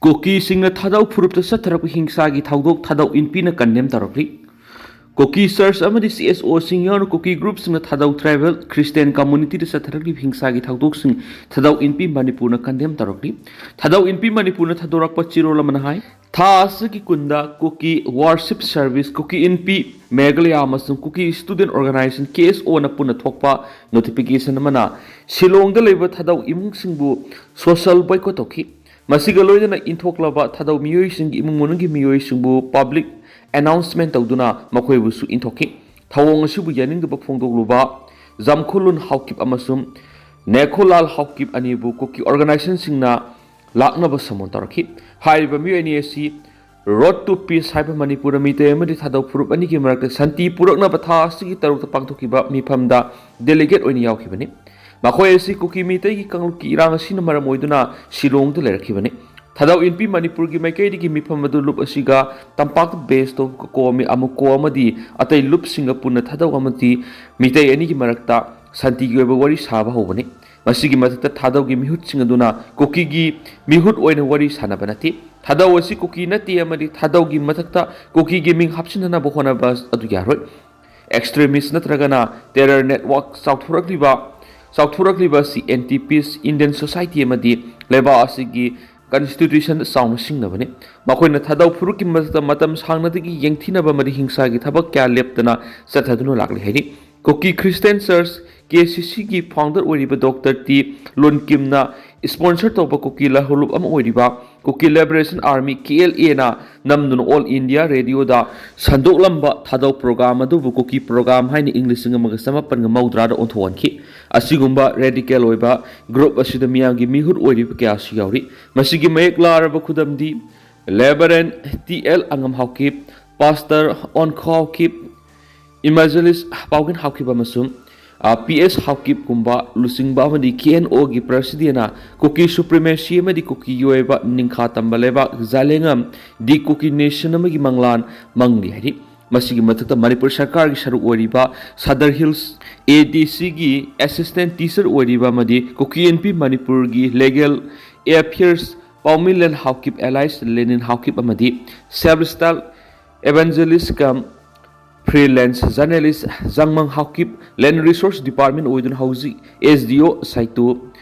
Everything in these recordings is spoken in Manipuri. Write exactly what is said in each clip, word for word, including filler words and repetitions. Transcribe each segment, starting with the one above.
ꯀꯨꯀꯤꯁꯤꯡꯅ ꯊꯥꯗꯧ ꯐꯨꯔꯨꯞꯇ ꯆꯠꯊꯔꯛꯄ ꯍꯤꯡꯁꯥꯒꯤ ꯊꯧꯗꯣꯛ ꯊꯥꯗꯧ ꯏꯟꯄꯤꯅ ꯀꯟꯗꯦꯝ ꯇꯧꯔꯛꯂꯤ꯫ ꯀꯨꯀꯤ ꯆꯔꯆ ꯑꯃꯗꯤ ꯁꯤ ꯑꯦꯁ ꯑꯣꯁꯤꯡ ꯌꯥꯎꯅ ꯀꯨꯀꯤ ꯒ꯭ꯔꯨꯞꯁꯤꯡꯅ ꯊꯥꯗꯧ ꯇ꯭ꯔꯥꯏꯕꯦꯜ ꯈ꯭ꯔꯤꯁꯇꯤꯌꯥꯟ ꯀꯝꯃꯨꯅꯤꯇꯤꯗ ꯆꯠꯊꯔꯛꯂꯤꯕ ꯍꯤꯡꯁꯥꯒꯤ ꯊꯧꯗꯣꯛꯁꯤꯡ ꯊꯥꯗꯧ ꯏꯟꯄꯤ ꯃꯅꯤꯄꯨꯔꯅ ꯀꯟꯗꯦꯝ ꯇꯧꯔꯛꯂꯤ꯫ ꯊꯥꯗꯧ ꯏꯟꯄꯤ ꯃꯅꯤꯄꯨꯔꯅ ꯊꯥꯗꯣꯔꯛꯄ ꯆꯦꯔꯣꯜ ꯑꯃꯅ ꯍꯥꯏ, ꯊꯥ ꯑꯁꯤꯒꯤ ꯀꯨꯟꯗ ꯀꯨꯀꯤ ꯋꯥꯔꯁꯤꯞ ꯁꯔꯚꯤꯁ ꯀꯨꯀꯤ ꯏꯟꯄꯤ ꯃꯦꯘꯥꯂꯌꯥ ꯑꯃꯁꯨꯡ ꯀꯨꯀꯤ ꯁ꯭ꯇꯨꯗꯦꯟꯠ ꯑꯣꯔꯒꯅꯥꯏꯖꯦꯁꯟ ꯀꯦ ꯑꯦꯁ ꯑꯣꯅ ꯄꯨꯟꯅ ꯊꯣꯛꯄ ꯅꯣꯇꯤꯐꯤꯀꯦꯁꯟ ꯑꯃꯅ ꯁꯤꯂꯣꯡꯗ ꯂꯩꯕ ꯊꯥꯗꯧ ꯏꯃꯨꯡꯁꯤꯡꯕꯨ ꯁꯣꯁꯦꯜ ꯕꯣꯏꯀꯣꯠ ꯇꯧꯈꯤ꯫ ꯃꯁꯤꯒ ꯂꯣꯏꯅꯅ ꯏꯟꯊꯣꯛꯂꯕ ꯊꯥꯗꯧ ꯃꯤꯑꯣꯏꯁꯤꯡꯒꯤ ꯏꯃꯨꯡ ꯃꯅꯨꯡꯒꯤ ꯃꯤꯑꯣꯏꯁꯤꯡꯕꯨ ꯄꯕ꯭ꯂꯤꯛ ꯑꯦꯅꯥꯎꯟꯁꯃꯦꯟ ꯇꯧꯗꯨꯅ ꯃꯈꯣꯏꯕꯨꯁꯨ ꯏꯟꯊꯣꯛꯈꯤ꯫ ꯊꯧꯑꯣꯡ ꯑꯁꯤꯕꯨ ꯌꯥꯅꯤꯡꯗꯕ ꯐꯣꯡꯗꯣꯛꯂꯨꯕ ꯖꯝꯈꯣꯂꯨꯟ ꯍꯥꯎꯀꯤꯞ ꯑꯃꯁꯨꯡ ꯅꯦꯈꯣꯂꯥꯜ ꯍꯥꯎꯀꯤꯞ ꯑꯅꯤꯕꯨ ꯀꯨꯀꯤ ꯑꯣꯔꯒꯅꯥꯏꯖꯦꯁꯟꯁꯤꯡꯅ ꯂꯥꯛꯅꯕ ꯁꯃꯟ ꯇꯧꯔꯛꯈꯤ꯫ ꯍꯥꯏꯔꯤꯕ ꯃꯤꯑꯣꯏ ꯑꯅꯤ ꯑꯁꯤ ꯔꯣꯗ ꯇꯨ ꯄꯤꯁ ꯍꯥꯏꯕ ꯃꯅꯤꯄꯨꯔꯗ ꯃꯤꯇꯩ ꯑꯃꯗꯤ ꯊꯥꯗꯧ ꯐꯨꯔꯨꯞ ꯑꯅꯤꯒꯤ ꯃꯔꯛꯇ ꯁꯥꯟꯇꯤ ꯄꯨꯔꯛꯅꯕ ꯊꯥ ꯑꯁꯤꯒꯤ ꯇꯔꯨꯛꯇ ꯄꯥꯡꯊꯣꯛꯈꯤꯕ ꯃꯤꯐꯝꯗ ꯗꯦꯂꯤꯒꯦꯠ ꯑꯣꯏꯅ ꯌꯥꯎꯈꯤꯕꯅꯤ꯫ ꯃꯈꯣꯏ ꯑꯁꯤ ꯀꯨꯀꯤ ꯃꯤꯇꯩꯒꯤ ꯀꯥꯡꯂꯨꯞꯀꯤ ꯏꯔꯥꯡ ꯑꯁꯤꯅ ꯃꯔꯝ ꯑꯣꯏꯗꯨꯅ ꯁꯤꯂꯣꯡꯗ ꯂꯩꯔꯛꯈꯤꯕꯅꯤ꯫ ꯊꯥꯗꯧ ꯏꯟꯄꯤ ꯃꯅꯤꯄꯨꯔꯒꯤ ꯃꯥꯏꯀꯩꯗꯒꯤ ꯃꯤꯐꯝ ꯑꯗꯨ ꯂꯨꯞ ꯑꯁꯤꯒ ꯇꯝꯄꯥꯛꯇ ꯕꯦꯁ ꯇꯧꯕ ꯀꯣꯃꯤ ꯑꯃꯨꯀꯣ ꯑꯃꯗꯤ ꯑꯇꯩ ꯂꯨꯞꯁꯤꯡꯒ ꯄꯨꯟꯅ ꯊꯥꯗꯧ ꯑꯃꯗꯤ ꯃꯤꯇꯩ ꯑꯅꯤꯒꯤ ꯃꯔꯛꯇ ꯁꯥꯟꯇꯤꯒꯤ ꯑꯣꯏꯕ ꯋꯥꯔꯤ ꯁꯥꯕ ꯍꯧꯕꯅꯤ꯫ ꯃꯁꯤꯒꯤ ꯃꯊꯛꯇ ꯊꯥꯗꯧꯒꯤ ꯃꯤꯍꯨꯠꯁꯤꯡ ꯑꯗꯨꯅ ꯀꯨꯀꯤꯒꯤ ꯃꯤꯍꯨꯠ ꯑꯣꯏꯅ ꯋꯥꯔꯤ ꯁꯥꯟꯅꯕ ꯅꯠꯇꯦ꯫ ꯊꯥꯗꯧ ꯑꯁꯤ ꯀꯨꯀꯤ ꯅꯠꯇꯦ ꯑꯃꯗꯤ ꯊꯥꯗꯧꯒꯤ ꯃꯊꯛꯇ ꯀꯨꯀꯤꯒꯤ ꯃꯤꯡ ꯍꯥꯞꯆꯤꯟꯅꯅꯕ ꯍꯣꯠꯅꯕ ꯑꯗꯨ ꯌꯥꯔꯣꯏ꯫ ꯑꯦꯛꯁꯇ꯭ꯔꯤꯃꯤꯁ ꯅꯠꯇ꯭ꯔꯒꯅ ꯇꯦꯔꯔ ꯅꯦꯠꯋꯥꯔꯛ ꯆꯥꯎꯊꯣꯔꯛꯂꯤꯕ ꯆꯥꯎꯊꯣꯔꯛꯂꯤꯕ ꯑꯁꯤ ꯑꯦꯟꯇꯤ ꯄꯤꯁ ꯏꯟꯗꯤꯌꯟ ꯁꯣꯁꯥꯏꯇꯤ ꯑꯃꯗꯤ ꯂꯩꯕꯥꯛ ꯑꯁꯤꯒꯤ ꯀꯟꯁꯇꯤꯇ꯭ꯌꯨꯁꯟꯗ ꯆꯥꯎꯅ ꯁꯤꯡꯅꯕꯅꯤ꯫ ꯃꯈꯣꯏꯅ ꯊꯥꯗꯧ ꯐꯨꯔꯨꯞꯀꯤ ꯃꯊꯛꯇ ꯃꯇꯝ ꯁꯥꯡꯅꯗꯒꯤ ꯌꯦꯡꯊꯤꯅꯕ ꯑꯃꯗꯤ ꯍꯤꯡꯁꯥꯒꯤ ꯊꯕꯛ ꯀꯌꯥ ꯂꯦꯞꯇꯅ ꯆꯠꯊꯗꯨꯅ ꯂꯥꯛꯂꯤ ꯍꯥꯏꯔꯤ꯫ ꯀꯨꯀꯤ ꯈ꯭ꯔꯤꯁꯇꯤꯌꯥꯟ ꯆꯔꯆ ꯀꯦ ꯁꯤ ꯁꯤꯒꯤ ꯐꯥꯎꯟꯗꯔ ꯑꯣꯏꯔꯤꯕ ꯗꯣꯛꯇꯔ ꯇꯤ ꯂꯨꯟꯀꯤꯝꯅ ꯁ꯭ꯄꯣꯟꯁꯔ ꯇꯧꯕ ꯀꯨꯀꯤ ꯂꯍꯧꯂꯨꯞ ꯑꯃ ꯑꯣꯏꯔꯤꯕ ꯀꯨꯀꯤ ꯂꯤꯕꯔꯦꯁꯟ ꯑꯥꯔꯃꯤ, ꯀꯦ ꯑꯦꯜ ꯑꯦꯅ ꯅꯝꯗꯨꯅ ꯑꯣꯜ ꯏꯟꯗꯤꯌꯥ ꯔꯦꯗꯤꯑꯣꯗ ꯁꯟꯗꯣꯛꯂꯝꯕ ꯊꯥꯗꯧ ꯄ꯭ꯔꯣꯒ꯭ꯔꯥꯝ ꯑꯗꯨꯕꯨ ꯀꯨꯀꯤ ꯄ꯭ꯔꯣꯒ꯭ꯔꯥꯝ ꯍꯥꯏꯅ ꯏꯪ ꯂꯤꯁꯤꯡ ꯑꯃꯒ ꯆꯃꯥꯄꯟꯒ ꯃꯧꯗ꯭ꯔꯥꯗ ꯑꯣꯟꯊꯣꯛꯍꯟꯈꯤ꯫ ꯑꯁꯤꯒꯨꯝꯕ ꯔꯦꯗꯤꯀꯦꯜ ꯑꯣꯏꯕ ꯒ꯭ꯔꯨꯞ ꯑꯁꯤꯗ ꯃꯤꯌꯥꯝꯒꯤ ꯃꯤꯍꯨꯠ ꯑꯣꯏꯔꯤꯕ ꯀꯌꯥꯁꯨ ꯌꯥꯎꯔꯤ꯫ ꯃꯁꯤꯒꯤ ꯃꯌꯦꯛ ꯂꯥꯔꯕ ꯈꯨꯗꯝꯗꯤ ꯂꯦꯕꯔꯦꯟ ꯇꯤ ꯑꯦꯜ ꯑꯉꯝ ꯍꯥꯎꯀꯤꯞ, ꯄꯥꯁꯇꯔ ꯑꯣꯟꯈꯣ ꯍꯥꯎꯀꯤꯞ, ꯏꯃꯥꯖꯦꯂꯤꯁ ꯄꯥꯎꯒꯤꯟ ꯍꯥꯎꯀꯤꯞ ꯑꯃꯁꯨꯡ, ꯑ, ꯄꯤ ꯑꯦꯁ ꯍꯥꯎꯀꯤꯞꯀꯨꯝꯕ ꯂꯨꯆꯤꯡꯕ ꯑꯃꯗꯤ ꯀꯦ ꯑꯦꯟ ꯑꯣꯒꯤ ꯄ꯭ꯔꯁꯤꯗꯦꯟꯅ ꯀꯨꯀꯤ ꯁꯨꯄ꯭ꯔꯤꯃꯦꯁꯤ ꯑꯃꯗꯤ ꯀꯨꯀꯤꯒꯤ ꯑꯣꯏꯕ ꯅꯤꯡꯈꯥ ꯇꯝꯕ ꯂꯩꯕꯥꯛ ꯖꯥꯂꯦꯡꯉꯝ ꯗꯤ ꯀꯨꯀꯤ ꯅꯦꯁꯟ ꯑꯃꯒꯤ ꯃꯪꯂꯥꯟ ꯃꯪꯂꯤ ꯍꯥꯏꯔꯤ꯫ ꯃꯁꯤꯒꯤ ꯃꯊꯛꯇ ꯃꯅꯤꯄꯨꯔ ꯁꯔꯀꯥꯔꯒꯤ ꯁꯔꯨꯛ ꯑꯣꯏꯔꯤꯕ ꯁꯗꯔ ꯍꯤꯜꯁ ꯑꯦ ꯗꯤ ꯁꯤꯒꯤ ꯑꯦꯁꯤꯁꯇꯦꯟ ꯇꯤꯆꯔ ꯑꯣꯏꯔꯤꯕ ꯑꯃꯗꯤ ꯀꯨꯀꯤ ꯑꯦꯟ ꯄꯤ ꯃꯅꯤꯄꯨꯔꯒꯤ ꯂꯤꯒꯦꯜ ꯑꯦꯐꯤꯌꯔꯁ ꯄꯥꯎꯃꯤ ꯂꯦꯟ ꯍꯥꯎꯀꯤꯞ alias Lenin Haokip ꯑꯃꯗꯤ self style evangelist cum freelance journalist ꯖꯪꯃꯪ Haokip, Land Resource Department ꯑꯣꯏꯗꯨꯅ ꯍꯧꯖꯤꯛ S D O ꯁꯥꯏꯇꯣ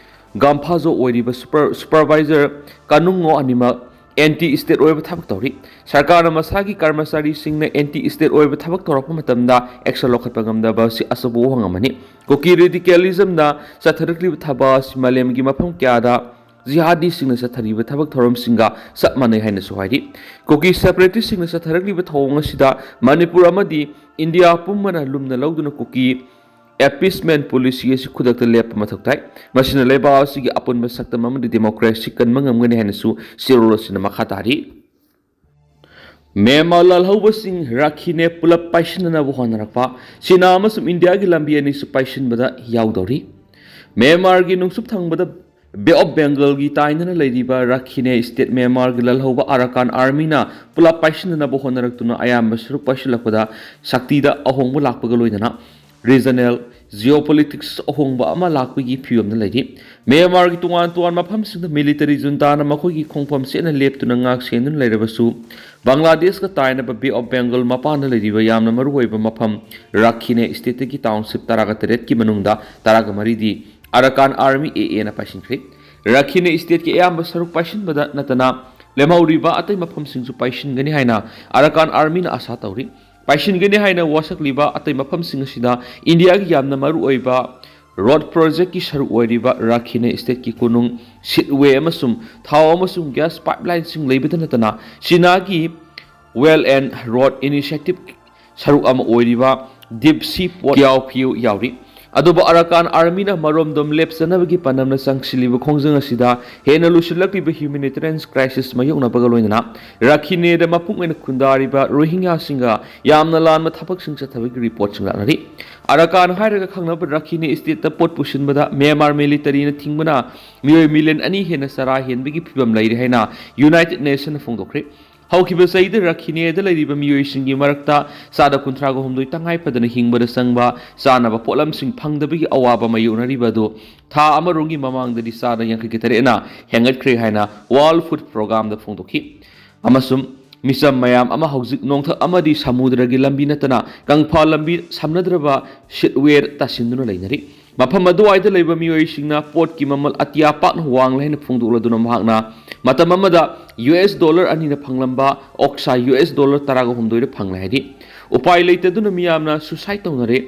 ꯒꯥꯝꯐꯥꯖꯣ ꯑꯣꯏꯔꯤꯕ super supervisor ꯀꯥꯅꯨꯡꯉꯣ ꯑꯅꯤꯃꯛ anti state ꯑꯣꯏꯕ ꯊꯕꯛ ꯇꯧꯔꯤ꯫ ꯁꯔꯀꯥꯔꯅ ꯃꯁꯥꯒꯤ ꯀꯔꯃꯆꯥꯔꯤꯁꯤꯡꯅ anti state ꯑꯣꯏꯕ ꯊꯕꯛ ꯇꯧꯔꯛꯄ ꯃꯇꯝꯗ action ꯂꯧꯈꯠꯄ ꯉꯝꯗꯕ ꯑꯁꯤ ꯑꯆꯧꯕ ꯋꯥꯍꯪ ꯑꯃꯅꯤ꯫ ꯀꯨꯀꯤ radicalism ꯅ ꯆꯠꯊꯔꯛꯂꯤꯕ ꯊꯕꯛ ꯑꯁꯤ ꯃꯥꯂꯦꯝꯒꯤ ꯃꯐꯝ ꯀꯌꯥꯗ ꯖꯤꯍꯥꯗꯤꯁꯤꯡꯅ ꯆꯠꯊꯔꯤꯕ ꯊꯕꯛ ꯊꯧꯔꯝꯁꯤꯡꯒ ꯆꯞ ꯃꯥꯟꯅꯩ ꯍꯥꯏꯅꯁꯨ ꯍꯥꯏꯔꯤ꯫ ꯀꯨꯀꯤ separatist ꯁꯤꯡꯅ ꯆꯠꯊꯔꯛꯂꯤꯕ ꯊꯧꯑꯣꯡ ꯑꯁꯤꯗ ꯃꯅꯤꯄꯨꯔ ꯑꯃꯗꯤ ꯏꯟꯗꯤꯌꯥ ꯄꯨꯝꯕꯅ ꯂꯨꯝꯅ ꯂꯧꯗꯨꯅ ꯀꯨꯀꯤ appeasement policy ꯑꯁꯤ ꯈꯨꯗꯛꯇ ꯂꯦꯞꯄ ꯃꯊꯧ ꯇꯥꯏ꯫ ꯃꯁꯤꯅ ꯂꯩꯕꯥꯛ ꯑꯁꯤꯒꯤ ꯑꯄꯨꯟꯕ ꯁꯛꯇꯝ ꯑꯃꯗꯤ democracy ꯀꯟꯕ ꯉꯝꯒꯅꯤ ꯍꯥꯏꯅꯁꯨ ꯆꯦꯔꯣꯜ ꯑꯁꯤꯅ ꯃꯈꯥ ꯇꯥꯔꯤ꯫ ꯃ꯭ꯌꯥꯟꯃꯥꯔ ꯂꯥꯜꯍꯧꯕꯁꯤꯡ ꯔꯥꯈꯤꯅꯦ ꯄꯨꯂꯞ ꯄꯥꯏꯁꯤꯟꯅꯅꯕ ꯍꯣꯠꯅꯔꯛꯄ꯫ ꯆꯤꯅꯥ ꯑꯃꯁꯨꯡ ꯏꯟꯗꯤꯌꯥꯒꯤ ꯂꯝꯕꯤ ꯑꯅꯤꯁꯨ ꯄꯥꯏꯁꯤꯟꯕꯗ ꯌꯥꯎꯗꯧꯔꯤ꯫ ꯃ꯭ꯌꯥꯟꯃꯥꯔꯒꯤ ꯅꯣꯡꯆꯨꯞ ꯊꯪꯕꯗ Bay of Bengal ꯒꯤ ꯇꯥꯏꯅꯅ ꯂꯩꯔꯤꯕ ꯔꯥꯈꯤꯅꯦ state ꯃ꯭ꯌꯥꯟꯃꯥꯔꯒꯤ ꯂꯥꯜꯍꯧꯕ ꯑꯔꯥꯀꯥꯟ army ꯅ ꯄꯨꯂꯞ ꯄꯥꯏꯁꯤꯟꯅꯅꯕ ꯍꯣꯠꯅꯔꯛꯇꯨꯅ ꯑꯌꯥꯝꯕ ꯁꯔꯨꯛ ꯄꯥꯏꯁꯤꯜꯂꯛꯄꯗ ꯁꯛꯇꯤꯗ ꯑꯍꯣꯡꯕ ꯂꯥꯛꯄꯒ ꯂꯣꯏꯅꯅ regional geopolitics ꯑꯍꯣꯡꯕ ꯑꯃ ꯂꯥꯛꯄꯒꯤ ꯐꯤꯕꯝꯗ ꯂꯩꯔꯤ꯫ ꯃ꯭ꯌꯥꯟꯃꯥꯔꯒꯤ ꯇꯣꯉꯥꯟ ꯇꯣꯉꯥꯟꯕ ꯃꯐꯝꯁꯤꯡꯗ military junta ꯅ ꯃꯈꯣꯏꯒꯤ ꯈꯣꯡꯐꯝ ꯆꯦꯠꯅ ꯂꯦꯞꯇꯨꯅ ꯉꯥꯛ ꯁꯦꯟꯗꯨꯅ ꯂꯩꯔꯕꯁꯨ, ꯕꯪꯒ꯭ꯂꯥꯗꯦꯁꯀ ꯇꯥꯏꯅꯕ Bay of Bengal ꯃꯄꯥꯟꯗ ꯂꯩꯔꯤꯕ ꯌꯥꯝꯅ ꯃꯔꯨꯑꯣꯏꯕ ꯃꯐꯝ ꯔꯥꯈꯤꯅꯦ state ꯀꯤ township ꯇꯔꯥꯒ ꯇꯔꯦꯠꯀꯤ ꯃꯅꯨꯡꯗ ꯇꯔꯥꯒ ꯃꯔꯤꯗꯤ ꯑꯔꯥꯀꯥꯟ army A A ꯅ ꯄꯥꯏꯁꯤꯟꯈ꯭ꯔꯦ꯫ ꯔꯥꯈꯤꯅꯦ state ꯀꯤ ꯑꯌꯥꯝꯕ ꯁꯔꯨꯛ ꯄꯥꯏꯁꯤꯟꯕꯗ ꯅꯠꯇꯅ ꯂꯦꯝꯍꯧꯔꯤꯕ ꯑꯇꯩ ꯃꯐꯝꯁꯤꯡꯁꯨ ꯄꯥꯏꯁꯤꯟꯒꯅꯤ ꯍꯥꯏꯅ ꯑꯔꯥꯀꯥꯟ army ꯅ ꯑꯥꯁꯥ ꯇꯧꯔꯤ꯫ ꯄꯥꯏꯁꯤꯟꯒꯅꯤ ꯍꯥꯏꯅ ꯋꯥꯁꯛꯂꯤꯕ ꯑꯇꯩ ꯃꯐꯝꯁꯤꯡ ꯑꯁꯤꯗ ꯏꯟꯗꯤꯌꯥꯒꯤ ꯌꯥꯝꯅ ꯃꯔꯨꯑꯣꯏꯕ road project ꯀꯤ ꯁꯔꯨꯛ ꯑꯣꯏꯔꯤꯕ ꯔꯥꯈꯤꯅꯦ state ꯀꯤ ꯀꯣꯅꯨꯡ seaway ꯑꯃꯁꯨꯡ ꯊꯥꯎ ꯑꯃꯁꯨꯡ gas pipeline ꯁꯤꯡ ꯂꯩꯕꯇ ꯅꯠꯇꯅ ꯆꯤꯅꯥꯒꯤ Belt and Road Initiative ꯁꯔꯨꯛ ꯑꯃ ꯑꯣꯏꯔꯤꯕ deep sea port ꯀꯤꯌꯥꯎ ꯐꯤꯌꯨ ꯌꯥꯎꯔꯤ꯫ ꯑꯗꯨꯕꯨ ꯑꯔꯥꯀꯥꯟ army ꯅ ꯃꯔꯣꯝꯗꯣꯝ ꯂꯦꯞꯆꯅꯕꯒꯤ ꯄꯥꯟꯗꯝꯅ ꯆꯪꯁꯤꯜꯂꯤꯕ ꯈꯣꯡꯖꯪ ꯑꯁꯤꯗ ꯍꯦꯟꯅ ꯂꯨꯁꯤꯜꯂꯛꯂꯤꯕ humanitarian crisis ꯃꯥꯌꯣꯛꯅꯕꯒ ꯂꯣꯏꯅꯅ ꯔꯥꯈꯤꯅꯦꯗ ꯃꯄꯨꯡ ꯑꯣꯏꯅ ꯈꯨꯟꯗꯥꯔꯤꯕ ꯔꯣꯍꯤꯡꯌꯥꯁꯤꯡꯒ ꯌꯥꯝꯅ ꯂꯥꯟꯕ ꯊꯕꯛꯁꯤꯡ ꯆꯠꯊꯕꯒꯤ report ꯁꯤꯡ ꯂꯥꯛꯅꯔꯤ꯫ ꯑꯔꯥꯀꯥꯟ ꯍꯥꯏꯔꯒ ꯈꯪꯅꯕ ꯔꯥꯈꯤꯅꯦ state ꯇ ꯄꯣꯠ ꯄꯨꯁꯤꯟꯕꯗ ꯃ꯭ꯌꯥꯟꯃꯥꯔ military ꯅ ꯊꯤꯡꯕꯅ ꯃꯤꯑꯣꯏ million ꯑꯅꯤ ꯍꯦꯟꯅ ꯆꯔꯥ ꯍꯦꯟꯕꯒꯤ ꯐꯤꯕꯝ ꯂꯩꯔꯦ ꯍꯥꯏꯅ United Nation ꯅ ꯐꯣꯡꯗꯣꯛꯈ꯭ꯔꯦ꯫ ꯍꯧꯈꯤꯕ ꯆꯍꯤꯗ ꯔꯈꯤꯅꯦꯗ ꯂꯩꯔꯤꯕ ꯃꯤꯑꯣꯏꯁꯤꯡꯒꯤ ꯃꯔꯛꯇ ꯆꯥꯗ ꯀꯨꯟꯊ꯭ꯔꯥꯒ ꯍꯨꯝꯗꯣꯏ ꯇꯉꯥꯏ ꯐꯗꯅ ꯍꯤꯡꯕꯗ ꯆꯪꯕ ꯆꯥꯅꯕ ꯄꯣꯠꯂꯝꯁꯤꯡ ꯐꯪꯗꯕꯒꯤ ꯑꯋꯥꯕ ꯃꯥꯌꯣꯛꯅꯔꯤꯕ ꯑꯗꯨ ꯊꯥ ꯑꯃꯔꯣꯝꯒꯤ ꯃꯃꯥꯡꯗꯗꯤ ꯆꯥꯗ ꯌꯥꯡꯈꯩꯒ ꯇꯔꯦꯠꯅ ꯍꯦꯟꯒꯠꯈ꯭ꯔꯦ ꯍꯥꯏꯅ World Food Programꯗ ꯐꯣꯡꯗꯣꯛꯈꯤ꯫ ꯑꯃꯁꯨꯡ ꯃꯤꯆꯝ ꯃꯌꯥꯝ ꯑꯃ ꯍꯧꯖꯤꯛ ꯅꯣꯡꯊꯛ ꯑꯃꯗꯤ ꯁꯃꯨꯗ꯭ꯔꯒꯤ ꯂꯝꯕꯤ ꯅꯠꯇꯅ ꯀꯪꯐꯥꯜ ꯂꯝꯕꯤ ꯁꯝꯅꯗ꯭ꯔꯕ ꯁꯤꯠꯋꯦꯗ ꯇꯥꯁꯤꯟꯗꯨꯅ ꯂꯩꯅꯔꯤ꯫ ꯃꯐꯝ ꯑꯗꯨꯋꯥꯏꯗ ꯂꯩꯕ ꯃꯤꯑꯣꯏꯁꯤꯡꯅ ꯄꯣꯠꯀꯤ ꯃꯃꯜ ꯑꯇꯤꯌꯥ ꯄꯥꯛꯅ ꯋꯥꯡꯂꯦ ꯍꯥꯏꯅ ꯐꯣꯡꯗꯣꯛꯂꯗꯨꯅ ꯃꯍꯥꯛꯅ ꯃꯇꯝ ꯑꯃꯗ ꯌꯨ ꯑꯦꯁ ꯗꯣꯂꯔ ꯑꯅꯤꯅ ꯐꯪꯂꯝꯕ ꯑꯣꯛꯁꯥ ꯌꯨ ꯑꯦꯁ ꯗꯣꯂꯔ ꯇꯔꯥꯒ ꯍꯨꯝꯗꯣꯏꯗ ꯐꯪꯂꯦ ꯍꯥꯏꯔꯤ꯫ ꯎꯄꯥꯏ ꯂꯩꯇꯗꯨꯅ ꯃꯤꯌꯥꯝꯅ ꯁꯨꯁꯥꯏꯗ ꯇꯧꯅꯔꯦ꯫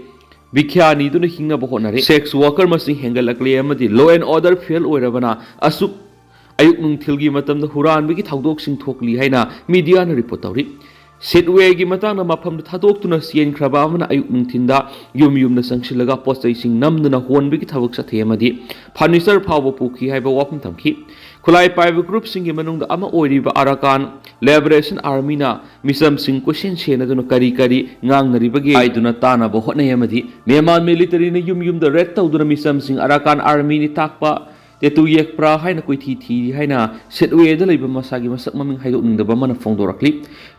ꯚꯤꯈ꯭ꯌꯥ ꯅꯤꯗꯨꯅ ꯍꯤꯡꯅꯕ ꯍꯣꯠꯅꯔꯦ꯫ ꯁꯦꯛꯁ ꯋꯥꯔꯀꯔ ꯃꯁꯤꯡ ꯍꯦꯟꯒꯠꯂꯛꯂꯦ ꯑꯃꯗꯤ law and order fail ꯑꯣꯏꯔꯕꯅ ꯑꯁꯨꯛ ꯑꯌꯨꯛ ꯅꯨꯡꯊꯤꯜꯒꯤ ꯃꯇꯝꯗ ꯍꯨꯔꯥꯟꯕꯒꯤ ꯊꯧꯗꯣꯛꯁꯤꯡ ꯊꯣꯛꯂꯤ ꯍꯥꯏꯅ ꯃꯤꯗꯤꯌꯥꯅ ꯔꯤꯄꯣꯔꯠ ꯇꯧꯔꯤ꯫ ꯁꯤꯠꯋꯦꯒꯤ ꯃꯇꯥꯡꯗ ꯃꯐꯝꯗꯨ ꯊꯥꯗꯣꯛꯇꯨꯅ ꯆꯦꯟꯈ꯭ꯔꯕ ꯑꯃꯅ ꯑꯌꯨꯛ ꯅꯨꯡꯊꯤꯜꯗ ꯌꯨꯝ ꯌꯨꯝꯗ ꯆꯪꯁꯤꯜꯂꯒ ꯄꯣꯠ ꯆꯩꯁꯤꯡ ꯅꯝꯗꯨꯅ ꯍꯣꯟꯕꯒꯤ ꯊꯕꯛ ꯆꯠꯊꯩ ꯑꯃꯗꯤ ꯐꯔꯅꯤꯆꯔ ꯐꯥꯎꯕ ꯄꯨꯈꯤ ꯍꯥꯏꯕ ꯋꯥꯐꯝ ꯊꯝꯈꯤ꯫ ꯈꯨꯠꯂꯥꯏ ꯄꯥꯏꯕ ꯒ꯭ꯔꯨꯞꯁꯤꯡꯒꯤ ꯃꯅꯨꯡꯗ ꯑꯃ ꯑꯣꯏꯔꯤꯕ ꯑꯔꯥꯀꯥꯟ ꯂꯤꯕꯔꯦꯁꯟ ꯑꯥꯔꯃꯤꯅ ꯃꯤꯆꯝꯁꯤꯡ ꯀꯣꯏꯁꯦꯟ ꯁꯦꯟꯅꯗꯨꯅ ꯀꯔꯤ ꯀꯔꯤ ꯉꯥꯡꯅꯔꯤꯕꯒꯦ ꯍꯥꯏꯗꯨꯅ ꯇꯥꯅꯕ ꯍꯣꯠꯅꯩ ꯑꯃꯗꯤ ꯃ꯭ꯌꯥꯟꯃꯥꯔ ꯃꯤꯂꯤꯇꯔꯤꯅ ꯌꯨꯝ ꯌꯨꯝꯗ ꯔꯦꯗ ꯇꯧꯗꯨꯅ ꯃꯤꯆꯝꯁꯤꯡ ꯑꯔꯥꯀꯥꯟ ꯑꯥꯔꯃꯤꯅꯤ ꯇꯥꯛꯄ ꯇꯦꯇꯨ ꯌꯦꯛꯄ꯭ꯔꯥ ꯍꯥꯏꯅ ꯀꯣꯏꯊꯤ ꯊꯤꯔꯤ ꯍꯥꯏꯅ ꯁꯤꯠꯋꯦꯗ ꯂꯩꯕ ꯃꯁꯥꯒꯤ ꯃꯁꯛ ꯃꯃꯤꯡ ꯍꯥꯏꯗꯣꯛꯅꯤꯡꯗꯕ ꯑꯃꯅ ꯐꯣꯡꯗꯣꯔꯛꯂꯤ꯫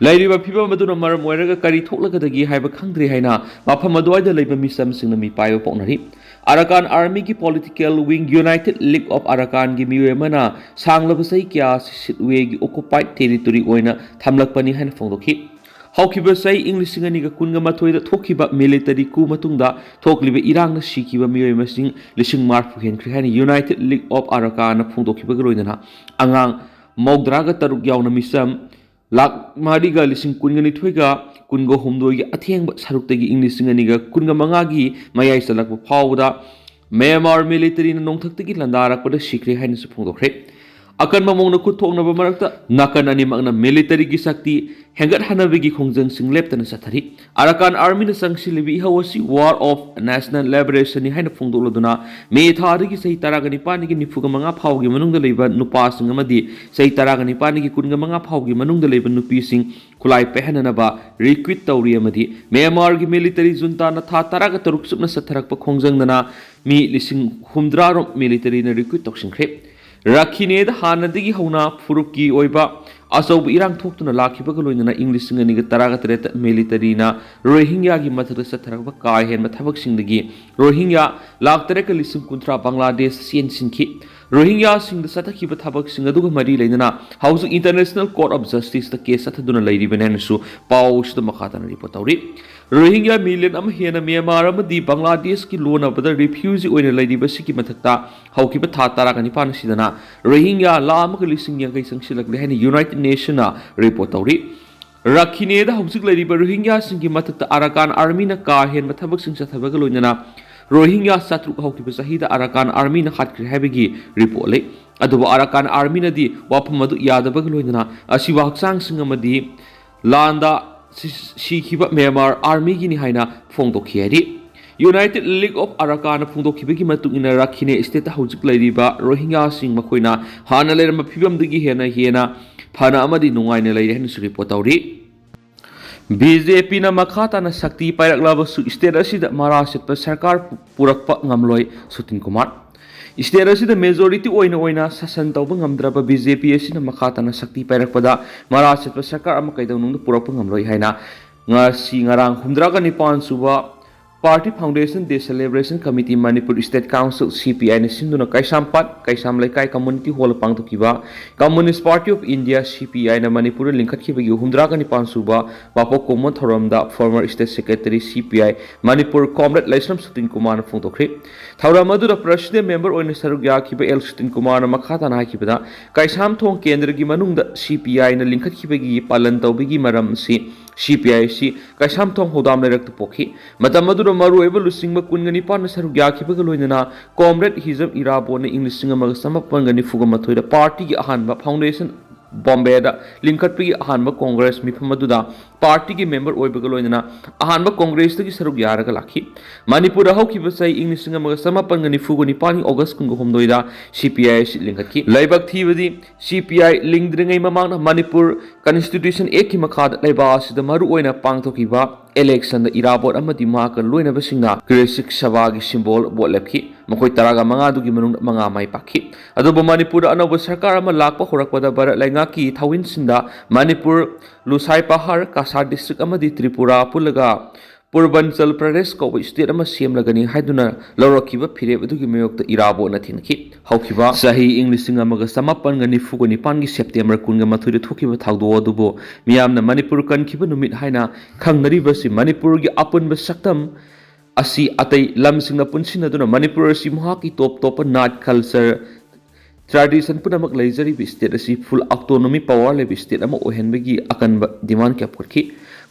ꯂꯩꯔꯤꯕ ꯐꯤꯕꯝ ꯑꯗꯨꯅ ꯃꯔꯝ ꯑꯣꯏꯔꯒ ꯀꯔꯤ ꯊꯣꯛꯂꯒꯗꯒꯦ ꯍꯥꯏꯕ ꯈꯪꯗ꯭ꯔꯦ ꯍꯥꯏꯅ ꯃꯐꯝ ꯑꯗꯨꯋꯥꯏꯗ ꯂꯩꯕ ꯃꯤꯆꯝꯁꯤꯡꯅ ꯃꯤꯄꯥꯏꯕ ꯄꯣꯛꯅꯔꯤ꯫ ꯑꯔꯥꯀꯥꯟ ꯑꯥꯔꯃꯤꯒꯤ political wing United League of ꯑꯔꯥꯀꯥꯟꯒꯤ ꯃꯤꯑꯣꯏ ꯑꯃꯅ ꯁꯥꯡꯂꯕ ꯆꯍꯤ ꯀꯌꯥ ꯁꯤꯠꯋꯦꯒꯤ ꯑꯣꯀꯨꯄꯥꯏꯗ ꯇꯦꯔꯤꯇꯣꯔꯤ ꯑꯣꯏꯅ ꯊꯝꯂꯛꯄꯅꯤ ꯍꯥꯏꯅ ꯐꯣꯡꯗꯣꯛꯈꯤ꯫ ꯍꯧꯈꯤꯕ ꯆꯍꯤ ꯏꯪ ꯂꯤꯁꯤꯡ ꯑꯅꯤꯒ ꯀꯨꯟꯒ ꯃꯥꯊꯣꯏꯗ ꯊꯣꯛꯈꯤꯕ ꯃꯤꯂꯤꯇꯔꯤ ꯀꯨ ꯃꯇꯨꯡꯗ ꯊꯣꯛꯂꯤꯕ ꯏꯔꯥꯡꯅ ꯁꯤꯈꯤꯕ ꯃꯤꯑꯣꯏ ꯃꯁꯤꯡ ꯂꯤꯁꯤꯡ ꯃꯔꯐꯨ ꯍꯦꯟꯈ꯭ꯔꯦ ꯍꯥꯏꯅ ꯌꯨꯅꯥꯏꯇꯦꯗ ꯂꯤꯒ ꯑꯣꯐ ꯑꯔꯥꯀꯥꯟꯅ ꯐꯣꯡꯗꯣꯛꯈꯤꯕꯒ ꯂꯣꯏꯅꯅ ꯑꯉꯥꯡ ꯃꯧꯗ꯭ꯔꯥꯒ ꯇꯔꯨꯛ ꯌꯥꯎꯅ ꯃꯤꯆꯝ ꯂꯥꯛ ꯃꯔꯤꯒ ꯂꯤꯁꯤꯡ ꯀꯨꯟꯒ ꯅꯤꯊꯣꯏꯒ ꯀꯨꯟꯒ ꯍꯨꯝꯗꯣꯏꯒꯤ ꯑꯊꯦꯡꯕ ꯁꯔꯨꯛꯇꯒꯤ ꯏꯪ ꯂꯤꯁꯤꯡ ꯑꯅꯤꯒ ꯀꯨꯟꯒ ꯃꯉꯥꯒꯤ ꯃꯌꯥꯏ ꯆꯜꯂꯛꯄ ꯐꯥꯎꯕꯗ ꯃ꯭ꯌꯥꯟꯃꯥꯔ ꯃꯤꯂꯤꯇꯔꯤꯅ ꯅꯣꯡꯊꯛꯇꯒꯤ ꯂꯥꯟꯗꯥꯔꯛꯄꯗ ꯁꯤꯈ꯭ꯔꯦ ꯍꯥꯏꯅꯁꯨ ꯐꯣꯡꯗꯣꯛꯈ꯭ꯔꯦ꯫ ꯑꯀꯟꯕ ꯃꯑꯣꯡꯗ ꯈꯨꯠ ꯊꯣꯛꯅꯕ ꯃꯔꯛꯇ ꯅꯥꯀꯟ ꯑꯅꯤꯃꯛꯅ ꯃꯤꯂꯤꯇꯔꯤꯒꯤ ꯁꯛꯇꯤ ꯍꯦꯟꯒꯠꯍꯟꯅꯕꯒꯤ ꯈꯣꯡꯖꯪꯁꯤꯡ ꯂꯦꯞꯇꯅ ꯆꯠꯊꯔꯤ꯫ ꯑꯔꯥꯀꯥꯟ ꯑꯥꯔꯃꯤꯅ ꯆꯪꯁꯤꯜꯂꯤꯕ ꯏꯍꯧ ꯑꯁꯤ War of National Liberation ꯅꯤ ꯍꯥꯏꯅ ꯐꯣꯡꯗꯣꯛꯂꯗꯨꯅ ꯃꯦ ꯊꯥꯗꯒꯤ ꯆꯍꯤ ꯇꯔꯥꯒ ꯅꯤꯄꯥꯟꯗꯒꯤ ꯅꯤꯐꯨꯒ ꯃꯉꯥ ꯐꯥꯎꯒꯤ ꯃꯅꯨꯡꯗ ꯂꯩꯕ ꯅꯨꯄꯥꯁꯤꯡ ꯑꯃꯗꯤ ꯆꯍꯤ ꯇꯔꯥꯒ ꯅꯤꯄꯥꯟꯗꯒꯤ ꯀꯨꯟꯒ ꯃꯉꯥ ꯐꯥꯎꯒꯤ ꯃꯅꯨꯡꯗ ꯂꯩꯕ ꯅꯨꯄꯤꯁꯤꯡ ꯈꯨꯠꯂꯥꯏ ꯄꯥꯏꯍꯟꯅꯅꯕ ꯔꯤꯀ꯭ꯔꯨꯠ ꯇꯧꯔꯤ ꯑꯃꯗꯤ ꯃ꯭ꯌꯥꯟꯃꯥꯔꯒꯤ ꯃꯤꯂꯤꯇꯔꯤ ꯖꯨꯟꯇꯥꯅ ꯊꯥ ꯇꯔꯥꯒ ꯇꯔꯨꯛ ꯆꯨꯞꯅ ꯆꯠꯊꯔꯛꯄ ꯈꯣꯡꯖꯪꯗꯅ ꯃꯤ ꯂꯤꯁꯤꯡ ꯍꯨꯝꯗ꯭ꯔꯥ ꯔꯣꯝ ꯃꯤꯂꯤꯇꯔꯤꯅ ꯔꯤꯀ꯭ꯔꯨꯠ ꯇꯧꯁꯤꯟꯈ꯭ꯔꯦ꯫ ꯔꯈꯤꯅꯦꯗ ꯍꯥꯟꯅꯗꯒꯤ ꯍꯧꯅ ꯐꯨꯔꯨꯞꯀꯤ ꯑꯣꯏꯕ ꯑꯆꯧꯕ ꯏꯔꯥꯡ ꯊꯣꯛꯇꯨꯅ ꯂꯥꯛꯈꯤꯕꯒ ꯂꯣꯏꯅꯅ ꯏꯪ ꯂꯤꯁꯤꯡ ꯑꯅꯤꯒ ꯇꯔꯥꯒ ꯇꯔꯦꯠꯇ ꯃꯤꯂꯤꯇꯔꯤꯅ ꯔꯣꯍꯤꯡꯌꯥꯒꯤ ꯃꯊꯛꯇ ꯆꯠꯊꯔꯛꯄ ꯀꯥ ꯍꯦꯟꯕ ꯊꯕꯛꯁꯤꯡꯗꯒꯤ ꯔꯣꯍꯤꯡꯌꯥ ꯂꯥꯈ ꯇꯔꯦꯠꯀ ꯂꯤꯁꯤꯡ ꯀꯨꯟꯊ꯭ꯔꯥ ꯕꯪꯒ꯭ꯂꯥꯗꯦꯁ ꯆꯦꯟꯁꯤꯟꯈꯤ꯫ ꯔꯣꯍꯤꯡꯌꯥꯁꯤꯡꯗ ꯆꯠꯊꯈꯤꯕ ꯊꯕꯛꯁꯤꯡ ꯑꯗꯨꯒ ꯃꯔꯤ ꯂꯩꯅꯅ ꯍꯧꯖꯤꯛ International Court of Justiceꯇ ꯀꯦꯁ ꯆꯠꯊꯗꯨꯅ ꯂꯩꯔꯤꯕꯅꯤ ꯍꯥꯏꯅꯁꯨ ꯄꯥꯎ ꯑꯁꯤꯗ ꯃꯈꯥ ꯇꯥꯅ ꯔꯤꯄꯣꯔꯠ ꯇꯧꯔꯤ꯫ ꯔꯣꯍꯤꯡꯌꯥ ꯃꯤꯂꯤꯌꯟ ꯑꯃ ꯍꯦꯟꯅ ꯃ꯭ꯌꯥꯟꯃꯥꯔ ꯑꯃꯗꯤ ꯕꯪꯒ꯭ꯂꯥꯗꯦꯁꯀꯤ ꯂꯣꯟꯅꯕꯗ ꯔꯤꯐ꯭ꯌꯨꯖꯤ ꯑꯣꯏꯅ ꯂꯩꯔꯤꯕꯁꯤꯒꯤ ꯃꯊꯛꯇ ꯍꯧꯈꯤꯕ ꯊꯥ ꯇꯔꯥꯒ ꯅꯤꯄꯥꯟ ꯑꯁꯤꯗꯅ ꯔꯣꯍꯤꯡꯌꯥ ꯂꯥꯈ ꯑꯃꯒ ꯂꯤꯁꯤꯡ ꯌꯥꯡꯈꯩ ꯆꯪꯁꯤꯜꯂꯛꯂꯦ ꯍꯥꯏꯅ United Nationꯅ ꯔꯤꯄꯣꯔꯠ ꯇꯧꯔꯤ꯫ ꯔꯥꯈꯤꯅꯦꯗ ꯍꯧꯖꯤꯛ ꯂꯩꯔꯤꯕ ꯔꯣꯍꯤꯡꯌꯥꯁꯤꯡꯒꯤ ꯃꯊꯛꯇ ꯑꯔꯥꯀꯥꯟ ꯑꯥꯔꯃꯤꯅ ꯀꯥ ꯍꯦꯟꯕ ꯊꯕꯛꯁꯤꯡ ꯆꯠꯊꯕꯒ ꯂꯣꯏꯅꯅ ꯔꯣꯍꯤꯡꯌꯥ ꯆꯥꯇ꯭ꯔꯨꯛ ꯍꯧꯈꯤꯕ ꯆꯍꯤꯗ ꯑꯔꯥꯀꯥꯟ ꯑꯥꯔꯃꯤꯅ ꯍꯥꯠꯈ꯭ꯔꯦ ꯍꯥꯏꯕꯒꯤ ꯔꯤꯄꯣꯔꯠ ꯂꯩ꯫ ꯑꯗꯨꯕꯨ ꯑꯔꯥꯀꯥꯟ ꯑꯥꯔꯃꯤꯅꯗꯤ ꯋꯥꯐꯝ ꯑꯗꯨ ꯌꯥꯗꯕꯒ ꯂꯣꯏꯅꯅ ꯑꯁꯤꯕ ꯍꯛꯆꯥꯡꯁꯤꯡ ꯑꯃꯗꯤ ꯂꯥꯟꯗ ꯁꯤ-, ꯁꯤꯈꯤꯕ ꯃ꯭ꯌꯥꯟꯃꯥꯔ ꯑꯥꯔꯃꯤꯒꯤꯅꯤ ꯍꯥꯏꯅ ꯐꯣꯡꯗꯣꯛꯈꯤ ꯍꯥꯏꯔꯤ꯫ United League of Arakanꯅ ꯐꯣꯡꯗꯣꯛꯈꯤꯕꯒꯤ ꯃꯇꯨꯡ ꯏꯟꯅ ꯔꯥꯈꯤꯅꯦ ꯁ꯭ꯇꯦꯠꯇ ꯍꯧꯖꯤꯛ ꯂꯩꯔꯤꯕ ꯔꯣꯍꯤꯡꯌꯥꯁꯤꯡ ꯃꯈꯣꯏꯅ ꯍꯥꯟꯅ ꯂꯩꯔꯝꯕ ꯐꯤꯕꯝꯗꯒꯤ ꯍꯦꯟꯅ ꯍꯦꯟꯅ ꯐꯅ ꯑꯃꯗꯤ ꯅꯨꯡꯉꯥꯏꯅ ꯂꯩꯔꯦ ꯍꯥꯏꯅꯁꯨ ꯔꯤꯄꯣꯔꯠ ꯇꯧꯔꯤ꯫ ꯕꯤ ꯖꯦ ꯄꯤꯅ ꯃꯈꯥ ꯇꯥꯅ ꯁꯛꯇꯤ ꯄꯥꯏꯔꯛꯂꯕꯁꯨ ꯁ꯭ꯇꯦꯠ ꯑꯁꯤꯗ ꯃꯔꯥ ꯆꯠꯄ ꯁꯔꯀꯥꯔ ꯄꯨꯔꯛꯄ ꯉꯝꯂꯣꯏ, ꯁꯨꯇꯤꯟ ꯀꯨꯃꯥꯔ꯫ ꯁ꯭ꯇꯦꯠ ꯑꯁꯤꯗ ꯃꯦꯖꯣꯔꯤꯇꯤ ꯑꯣꯏꯅ ꯑꯣꯏꯅ ꯁꯥꯁꯟ ꯇꯧꯕ ꯉꯝꯗ꯭ꯔꯕ ꯕꯤ ꯖꯦ ꯄꯤ ꯑꯁꯤꯅ ꯃꯈꯥ ꯇꯥꯅ ꯁꯛꯇꯤ ꯄꯥꯏꯔꯛꯄꯗ ꯃꯔꯥ ꯆꯠꯄ ꯁꯔꯀꯥꯔ ꯑꯃ ꯀꯩꯗꯧꯅꯨꯡꯗ ꯄꯨꯔꯛꯄ ꯉꯝꯂꯣꯏ ꯍꯥꯏꯅ ꯉꯁꯤ ꯉꯔꯥꯡ ꯍꯨꯝꯗ꯭ꯔꯥꯒ ꯅꯤꯄꯥꯟ ꯁꯨꯕ Party Foundation Day Celebration Committee Manipur State Council, C P I ꯅ ꯁꯤꯟꯗꯨꯅ ꯀꯩꯁꯥꯝꯄꯥꯠ ꯀꯩꯁꯥꯝ ꯂꯩꯀꯥꯏ ꯀꯝꯃ꯭ꯌꯨꯅꯤꯇꯤ ꯍꯣꯜꯗ ꯄꯥꯡꯊꯣꯛꯈꯤꯕ Communist Party of India, C P I ꯅ ꯃꯅꯤꯄꯨꯔꯗ ꯂꯤꯡꯈꯠꯈꯤꯕꯒꯤ ꯍꯨꯝꯗ꯭ꯔꯥꯒ ꯅꯤꯄꯥꯟ ꯁꯨꯕ ꯋꯥꯄꯣꯛ ꯀꯨꯝꯑꯣꯟ ꯊꯧꯔꯝꯗ former state secretary C P I Manipur comrade ꯂꯩꯁ꯭ꯔꯝ ꯁꯨꯇꯤꯟ ꯀꯨꯃꯥꯔꯅ ꯐꯣꯡꯗꯣꯛꯈ꯭ꯔꯤ꯫ ꯊꯧꯔꯝ ꯑꯗꯨꯗ president member ꯑꯣꯏꯅ ꯁꯔꯨꯛ ꯌꯥꯈꯤꯕ ꯑꯦꯜ ꯁꯨꯇꯤꯟ ꯀꯨꯃꯥꯔꯅ ꯃꯈꯥ ꯇꯥꯅ ꯍꯥꯏꯈꯤꯕꯗ, ꯀꯩꯁꯥꯝꯊꯣꯡ ꯀꯦꯟꯗ꯭ꯔꯒꯤ ꯃꯅꯨꯡꯗ C P I ꯅ ꯂꯤꯡꯈꯠꯈꯤꯕꯒꯤ ꯄꯥꯂꯟ ꯇꯧꯕꯒꯤ ꯃꯔꯝ ꯑꯁꯤ C P I ꯑꯁꯤ ꯀꯩꯁꯥꯝꯊꯣꯡ ꯍꯧꯗꯥꯝ ꯂꯩꯔꯛꯇ ꯄꯣꯛꯈꯤ꯫ ꯃꯇꯝ ꯑꯗꯨꯗ ꯃꯔꯨꯑꯣꯏꯕ ꯂꯨꯆꯤꯡꯕ ꯀꯨꯟꯒ ꯅꯤꯄꯥꯟꯅ ꯁꯔꯨꯛ ꯌꯥꯈꯤꯕꯒ ꯂꯣꯏꯅꯅ comrade ꯍꯤꯖꯝ ꯏꯔꯥꯕꯣꯠꯅ ꯏꯪ ꯂꯤꯁꯤꯡ ꯑꯃꯒ ꯆꯃꯥꯄꯟꯒ ꯅꯤꯐꯨꯒ ꯃꯥꯊꯣꯏꯗ party ꯒꯤ ꯑꯍꯥꯟꯕ foundation ꯕꯣꯝꯕꯦꯗ ꯂꯤꯡꯈꯠꯄꯒꯤ ꯑꯍꯥꯟꯕ congress ꯃꯤꯐꯝ ꯑꯗꯨꯗ party ꯒꯤ member ꯑꯣꯏꯕꯒ ꯂꯣꯏꯅꯅ ꯑꯍꯥꯟꯕ congress ꯇꯒꯤ ꯁꯔꯨꯛ ꯌꯥꯔꯒ ꯂꯥꯛꯈꯤ꯫ ꯃꯅꯤꯄꯨꯔꯗ ꯍꯧꯈꯤꯕ ꯆꯍꯤ ꯏꯪ ꯂꯤꯁꯤꯡ ꯑꯃꯒ ꯆꯃꯥꯄꯟꯒ ꯅꯤꯐꯨꯒ ꯅꯤꯄꯥꯟꯒꯤ August ꯀꯨꯟꯒ ꯍꯨꯝꯗꯣꯏꯗ C P I ꯑꯁꯤ ꯂꯤꯡꯈꯠꯈꯤ꯫ ꯂꯥꯏꯕꯛ ꯊꯤꯕꯗꯤ, C P I ꯂꯤꯡꯗ꯭ꯔꯤꯉꯩ ꯃꯃꯥꯡꯗ ꯃꯅꯤꯄꯨꯔ Constitution Act ꯀꯤ ꯃꯈꯥꯗ ꯂꯩꯕꯥꯛ ꯑꯁꯤꯗ ꯃꯔꯨꯑꯣꯏꯅ ꯄꯥꯡꯊꯣꯛꯈꯤꯕ ꯏꯂꯦꯛꯁꯟꯗ ꯏꯔꯥꯕꯣꯠ ꯑꯃꯗꯤ ꯃꯍꯥꯛꯀ ꯂꯣꯏꯅꯕꯁꯤꯡꯅ ꯀ꯭ꯔꯤꯁꯤꯛ ꯁꯚꯥꯒꯤ ꯁꯤꯝꯕꯣꯜ ꯚꯣꯠ ꯂꯦꯞꯈꯤ꯫ ꯃꯈꯣꯏ ꯇꯔꯥꯒ ꯃꯉꯥꯗꯨꯒꯤ ꯃꯅꯨꯡꯗ ꯃꯉꯥ ꯃꯥꯏ ꯄꯥꯛꯈꯤ꯫ ꯑꯗꯨꯕꯨ ꯃꯅꯤꯄꯨꯔꯗ ꯑꯅꯧꯕ ꯁꯔꯀꯥꯔ ꯑꯃ ꯂꯥꯛꯄ ꯍꯧꯔꯛꯄꯗ ꯚꯥꯔꯠ ꯂꯩꯉꯥꯛꯀꯤ ꯊꯧꯋꯤꯟꯁꯤꯡꯗ ꯃꯅꯤꯄꯨꯔ, ꯂꯨꯁꯥꯏ ꯄꯍꯥꯔ, ꯀꯁꯥꯔ ꯗꯤꯁꯇ꯭ꯔꯤꯛ ꯑꯃꯗꯤ ꯇ꯭ꯔꯤꯄꯨꯔꯥ ꯄꯨꯜꯂꯒ ꯄꯨꯔꯕꯟꯆꯜ ꯄ꯭ꯔꯗꯦꯁ ꯀꯧꯕ ꯁ꯭ꯇꯦꯠ ꯑꯃ ꯁꯦꯝꯂꯒꯅꯤ ꯍꯥꯏꯗꯨꯅ ꯂꯧꯔꯛꯈꯤꯕ ꯐꯤꯔꯦꯞ ꯑꯗꯨꯒꯤ ꯃꯥꯌꯣꯛꯇ ꯏꯔꯥꯕꯣꯠꯅ ꯊꯦꯡꯅꯈꯤ꯫ ꯍꯧꯈꯤꯕ ꯆꯍꯤ ꯏꯪ ꯂꯤꯁꯤꯡ ꯑꯃꯒ ꯆꯃꯥꯄꯟꯒ ꯅꯤꯐꯨꯒ ꯅꯤꯄꯥꯟꯒꯤ ꯁꯦꯞꯇꯦꯝꯕꯔ ꯀꯨꯟꯒ ꯃꯥꯊꯣꯏꯗ ꯊꯣꯛꯈꯤꯕ ꯊꯧꯗꯣꯛ ꯑꯗꯨꯕꯨ ꯃꯤꯌꯥꯝꯅ ꯃꯅꯤꯄꯨꯔ ꯀꯟꯈꯤꯕ ꯅꯨꯃꯤꯠ ꯍꯥꯏꯅ ꯈꯪꯅꯔꯤꯕꯁꯤ ꯃꯅꯤꯄꯨꯔꯒꯤ ꯑꯄꯨꯟꯕ ꯁꯛꯇꯝ ꯑꯁꯤ ꯑꯇꯩ ꯂꯝꯁꯤꯡꯅ ꯄꯨꯟꯁꯤꯟꯅꯗꯨꯅ ꯃꯅꯤꯄꯨꯔ ꯑꯁꯤ ꯃꯍꯥꯛꯀꯤ ꯇꯣꯞ ꯇꯣꯞꯄ ꯅꯥꯠ, ꯀꯜꯆꯔ, ꯇ꯭ꯔꯦꯗꯤꯁꯟ ꯄꯨꯝꯅꯃꯛ ꯂꯩꯖꯔꯤꯕ ꯁ꯭ꯇꯦꯠ ꯑꯁꯤ ꯐꯨꯜ ꯑꯣꯇꯣꯅꯣꯃꯤ ꯄꯋꯥꯔ ꯂꯩꯕ ꯁ꯭ꯇꯦꯠ ꯑꯃ ꯑꯣꯏꯍꯟꯕꯒꯤ ꯑꯀꯟꯕ ꯗꯤꯃꯥꯟ ꯀꯌꯥ ꯄꯨꯔꯛꯈꯤ꯫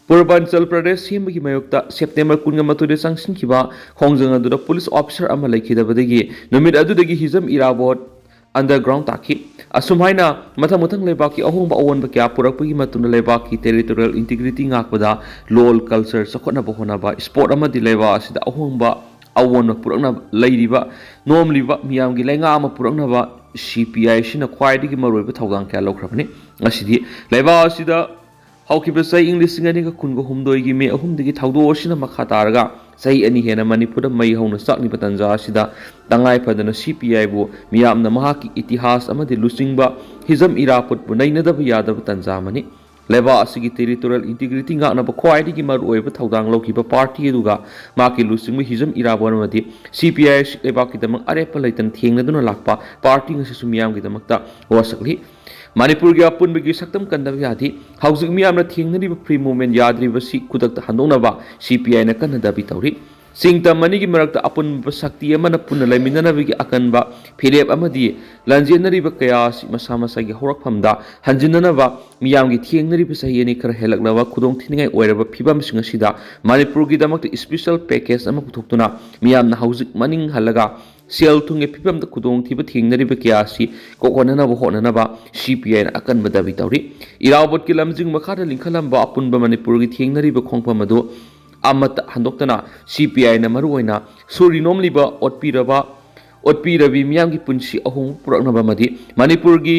ꯄꯨꯔꯕꯥꯟꯆꯜ ꯄ꯭ꯔꯗꯦꯁ ꯁꯦꯝꯕꯒꯤ ꯃꯥꯌꯣꯛꯇ ꯁꯦꯞꯇꯦꯝꯕꯔ ꯀꯨꯟꯒ ꯃꯥꯊꯣꯏꯗ ꯆꯪꯁꯤꯟꯈꯤꯕ ꯈꯣꯡꯖꯪ ꯑꯗꯨꯗ ꯄꯨꯂꯤꯁ ꯑꯣꯐꯤꯁꯥꯔ ꯑꯃ ꯂꯩꯈꯤꯗꯕꯗꯒꯤ ꯅꯨꯃꯤꯠ ꯑꯗꯨꯗꯒꯤ ꯍꯤꯖꯝ ꯏꯔꯥꯕꯣꯠ ꯑꯟꯗꯔꯒ꯭ꯔꯥꯎꯟ ꯇꯥꯈꯤ꯫ ꯑꯁꯨꯝ ꯍꯥꯏꯅ ꯃꯊꯪ ꯃꯊꯪ ꯂꯩꯕꯥꯛꯀꯤ ꯑꯍꯣꯡꯕ ꯑꯑꯣꯟꯕ ꯀꯌꯥ ꯄꯨꯔꯛꯄꯒꯤ ꯃꯇꯨꯡꯗ ꯂꯩꯕꯥꯛꯀꯤ ꯇꯦꯔꯤꯇꯣꯔꯤꯌꯦꯜ ꯏꯟꯇꯤꯒ꯭ꯔꯤꯇꯤ ꯉꯥꯛꯄꯗ ꯂꯣꯜ, ꯀꯜꯆꯔ ꯆꯥꯎꯈꯠꯅꯕ ꯍꯣꯠꯅꯕ, ꯁ꯭ꯄꯣꯔꯠ ꯑꯃꯗꯤ ꯂꯩꯕꯥꯛ ꯑꯁꯤꯗ ꯑꯍꯣꯡꯕ ꯑꯑꯣꯟꯕ ꯄꯨꯔꯛꯅꯕ ꯂꯩꯔꯤꯕ ꯅꯣꯝꯂꯤꯕ ꯃꯤꯌꯥꯝꯒꯤ ꯂꯩꯉꯥꯛ ꯑꯃ ꯄꯨꯔꯛꯅꯕ ꯁꯤ ꯄꯤ ꯑꯥꯏ ꯁꯤꯅ ꯈ꯭ꯋꯥꯏꯗꯒꯤ ꯃꯔꯨꯑꯣꯏꯕ ꯊꯧꯗꯥꯡ ꯀꯌꯥ ꯂꯧꯈ꯭ꯔꯕꯅꯤ꯫ ꯉꯁꯤꯗꯤ ꯂꯩꯕꯥꯛ ꯑꯁꯤꯗ ꯍꯧꯈꯤꯕ ꯆꯍꯤ ꯏꯪ ꯂꯤꯁꯤꯡ ꯑꯅꯤꯒ ꯀꯨꯟꯒ ꯍꯨꯝꯗꯣꯏꯒꯤ ꯃꯦ ꯑꯍꯨꯝꯗꯒꯤ ꯊꯧꯗꯣꯛ ꯑꯁꯤꯅ ꯃꯈꯥ ꯇꯥꯔꯒ ꯆꯍꯤ ꯑꯅꯤ ꯍꯦꯟꯅ ꯃꯅꯤꯄꯨꯔꯗ ꯃꯩ ꯍꯧꯅ ꯆꯥꯛꯂꯤꯕ ꯇꯥꯟꯖꯥ ꯑꯁꯤꯗ ꯇꯉꯥꯏ ꯐꯗꯅ ꯁꯤ ꯄꯤ ꯑꯥꯏꯕꯨ ꯃꯤꯌꯥꯝꯅ ꯃꯍꯥꯛꯀꯤ ꯏꯇꯤꯍꯥꯁ ꯑꯃꯗꯤ ꯂꯨꯆꯤꯡꯕ ꯍꯤꯖꯝ ꯏꯔꯥꯕꯣꯠꯄꯨ ꯅꯩꯅꯗꯕ ꯌꯥꯗꯕ ꯇꯥꯟꯖꯥ ꯑꯃꯅꯤ꯫ ꯂꯩꯕꯥꯛ ꯑꯁꯤꯒꯤ ꯇꯦꯔꯤꯇꯣꯔꯤꯌꯦꯜ ꯏꯟꯇꯤꯒ꯭ꯔꯤꯇꯤ ꯉꯥꯛꯅꯕ ꯈ꯭ꯋꯥꯏꯗꯒꯤ ꯃꯔꯨꯑꯣꯏꯕ ꯊꯧꯗꯥꯡ ꯂꯧꯈꯤꯕ ꯄꯥꯔꯇꯤ ꯑꯗꯨꯒ ꯃꯍꯥꯛꯀꯤ ꯂꯨꯆꯤꯡꯕ ꯍꯤꯖꯝ ꯏꯔꯥꯕꯣꯠ ꯑꯃꯗꯤ ꯁꯤ ꯄꯤ ꯑꯥꯏ ꯑꯁꯤ ꯂꯩꯕꯥꯛꯀꯤꯗꯃꯛ ꯑꯔꯦꯞꯄ ꯂꯩꯇꯅ ꯊꯦꯡꯅꯗꯨꯅ ꯂꯥꯛꯄ ꯄꯥꯔꯇꯤ ꯉꯁꯤꯁꯨ ꯃꯤꯌꯥꯝꯒꯤꯗꯃꯛꯇ ꯋꯥꯁꯛꯂꯤ꯫ ꯃꯅꯤꯄꯨꯔꯒꯤ ꯑꯄꯨꯟꯕꯒꯤ ꯁꯛꯇꯝ ꯀꯟꯗꯕ ꯌꯥꯗꯦ꯫ ꯍꯧꯖꯤꯛ ꯃꯤꯌꯥꯝꯅ ꯊꯦꯡꯅꯔꯤꯕ ꯐ꯭ꯔꯤ ꯃꯨꯚꯃꯦꯟ ꯌꯥꯗ꯭ꯔꯤꯕꯁꯤ ꯈꯨꯗꯛꯇ ꯍꯟꯗꯣꯛꯅꯕ ꯁꯤ ꯄꯤ ꯑꯥꯏꯅ ꯀꯟꯅ ꯗꯥꯕꯤ ꯇꯧꯔꯤ꯫ ꯆꯤꯡ ꯇꯝ ꯑꯅꯤꯒꯤ ꯃꯔꯛꯇ ꯑꯄꯨꯟꯕ ꯁꯛꯇꯤ ꯑꯃꯅ ꯄꯨꯟꯅ ꯂꯩꯃꯤꯟꯅꯅꯕꯒꯤ ꯑꯀꯟꯕ ꯐꯤꯔꯦꯞ ꯑꯃꯗꯤ ꯂꯥꯟꯖꯦꯟꯅꯔꯤꯕ ꯀꯌꯥ ꯑꯁꯤ ꯃꯁꯥ ꯃꯁꯥꯒꯤ ꯍꯧꯔꯛꯐꯝꯗ ꯍꯟꯖꯤꯟꯅꯅꯕ ꯃꯤꯌꯥꯝꯒꯤ ꯊꯦꯡꯅꯔꯤꯕ ꯆꯍꯤ ꯑꯅꯤ ꯈꯔ ꯍꯦꯜꯂꯛꯂꯕ ꯈꯨꯗꯣꯡ ꯊꯤꯅꯤꯡꯉꯥꯏ ꯑꯣꯏꯔꯕ ꯐꯤꯕꯝꯁꯤꯡ ꯑꯁꯤꯗ ꯃꯅꯤꯄꯨꯔꯒꯤꯗꯃꯛꯇ ꯏꯁꯄꯤꯁꯦꯜ ꯄꯦꯀꯦꯖ ꯑꯃ ꯄꯨꯊꯣꯛꯇꯨꯅ ꯃꯤꯌꯥꯝꯅ ꯍꯧꯖꯤꯛ ꯃꯅꯤꯡ ꯍꯜꯂꯒ ꯁꯦꯜ ꯊꯨꯝꯒꯤ ꯐꯤꯕꯝꯗ ꯈꯨꯗꯣꯡꯊꯤꯕ ꯊꯦꯡꯅꯔꯤꯕ ꯀꯌꯥ ꯑꯁꯤ ꯀꯣꯛꯍꯟꯅꯅꯕ ꯍꯣꯠꯅꯅꯕ ꯁꯤ ꯄꯤ ꯑꯥꯏꯅ ꯑꯀꯟꯕ ꯗꯥꯕꯤ ꯇꯧꯔꯤ꯫ ꯏꯔꯥꯕꯣꯠꯀꯤ ꯂꯝꯖꯤꯡ ꯃꯈꯥꯗ ꯂꯤꯡꯈꯠꯂꯝꯕ ꯑꯄꯨꯟꯕ ꯃꯅꯤꯄꯨꯔꯒꯤ ꯊꯦꯡꯅꯔꯤꯕ ꯈꯣꯡꯐꯝ ꯑꯗꯨ ꯑꯃꯠꯇ ꯍꯟꯗꯣꯛꯇꯅ ꯁꯤ ꯄꯤ ꯑꯥꯏꯅ ꯃꯔꯨꯑꯣꯏꯅ ꯁꯨꯔꯤ ꯅꯣꯝꯂꯤꯕ ꯑꯣꯠꯄꯤꯔꯕ, ꯑꯣꯠꯄꯤꯔꯕꯤ ꯃꯤꯌꯥꯝꯒꯤ ꯄꯨꯟꯁꯤ ꯑꯍꯣꯡꯕ ꯄꯨꯔꯛꯅꯕ ꯑꯃꯗꯤ ꯃꯅꯤꯄꯨꯔꯒꯤ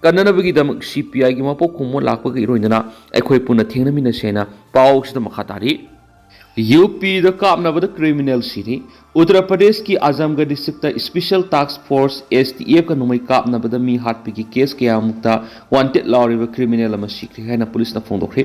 ꯀꯟꯅꯅꯕꯒꯤꯗꯃꯛ ꯁꯤ ꯄꯤ ꯑꯥꯏꯒꯤ ꯃꯄꯣꯛ ꯈꯣꯡꯕ ꯂꯥꯛꯄꯒ ꯏꯔꯣꯏꯅꯅ ꯑꯩꯈꯣꯏ ꯄꯨꯟꯅ ꯊꯦꯡꯅꯃꯤꯟꯅꯁꯦ ꯍꯥꯏꯅ ꯄꯥꯎꯁꯤꯗ ꯃꯈꯥ ꯇꯥꯔꯤ꯫ ꯌꯨ ꯄꯤꯗ ꯀꯥꯞꯅꯕꯗ ꯀ꯭ꯔꯤꯃꯤꯅꯦꯜ ꯁꯤꯔꯤ꯫ ꯎꯠꯇꯔ ꯄ꯭ꯔꯗꯦꯁꯀꯤ ꯑꯖꯝꯒꯔ ꯗꯤꯁꯇ꯭ꯔꯤꯛꯇ ꯏꯁꯄꯤꯁꯦꯜ ꯇꯥꯛꯁ ꯐꯣꯔꯁ, ꯑꯦꯁ ꯇꯤ ꯑꯦꯐꯀ ꯅꯣꯡꯃꯩ ꯀꯥꯞꯅꯕꯗ ꯃꯤ ꯍꯥꯠꯄꯒꯤ ꯀꯦꯁ ꯀꯌꯥꯃꯨꯛꯇ ꯋꯥꯟꯇꯦꯗ ꯂꯥꯎꯔꯤꯕ ꯀ꯭ꯔꯤꯃꯤꯅꯦꯜ ꯑꯃ ꯁꯤꯈ꯭ꯔꯦ ꯍꯥꯏꯅ ꯄꯨꯂꯤꯁꯅ ꯐꯣꯡꯗꯣꯛꯈ꯭ꯔꯦ꯫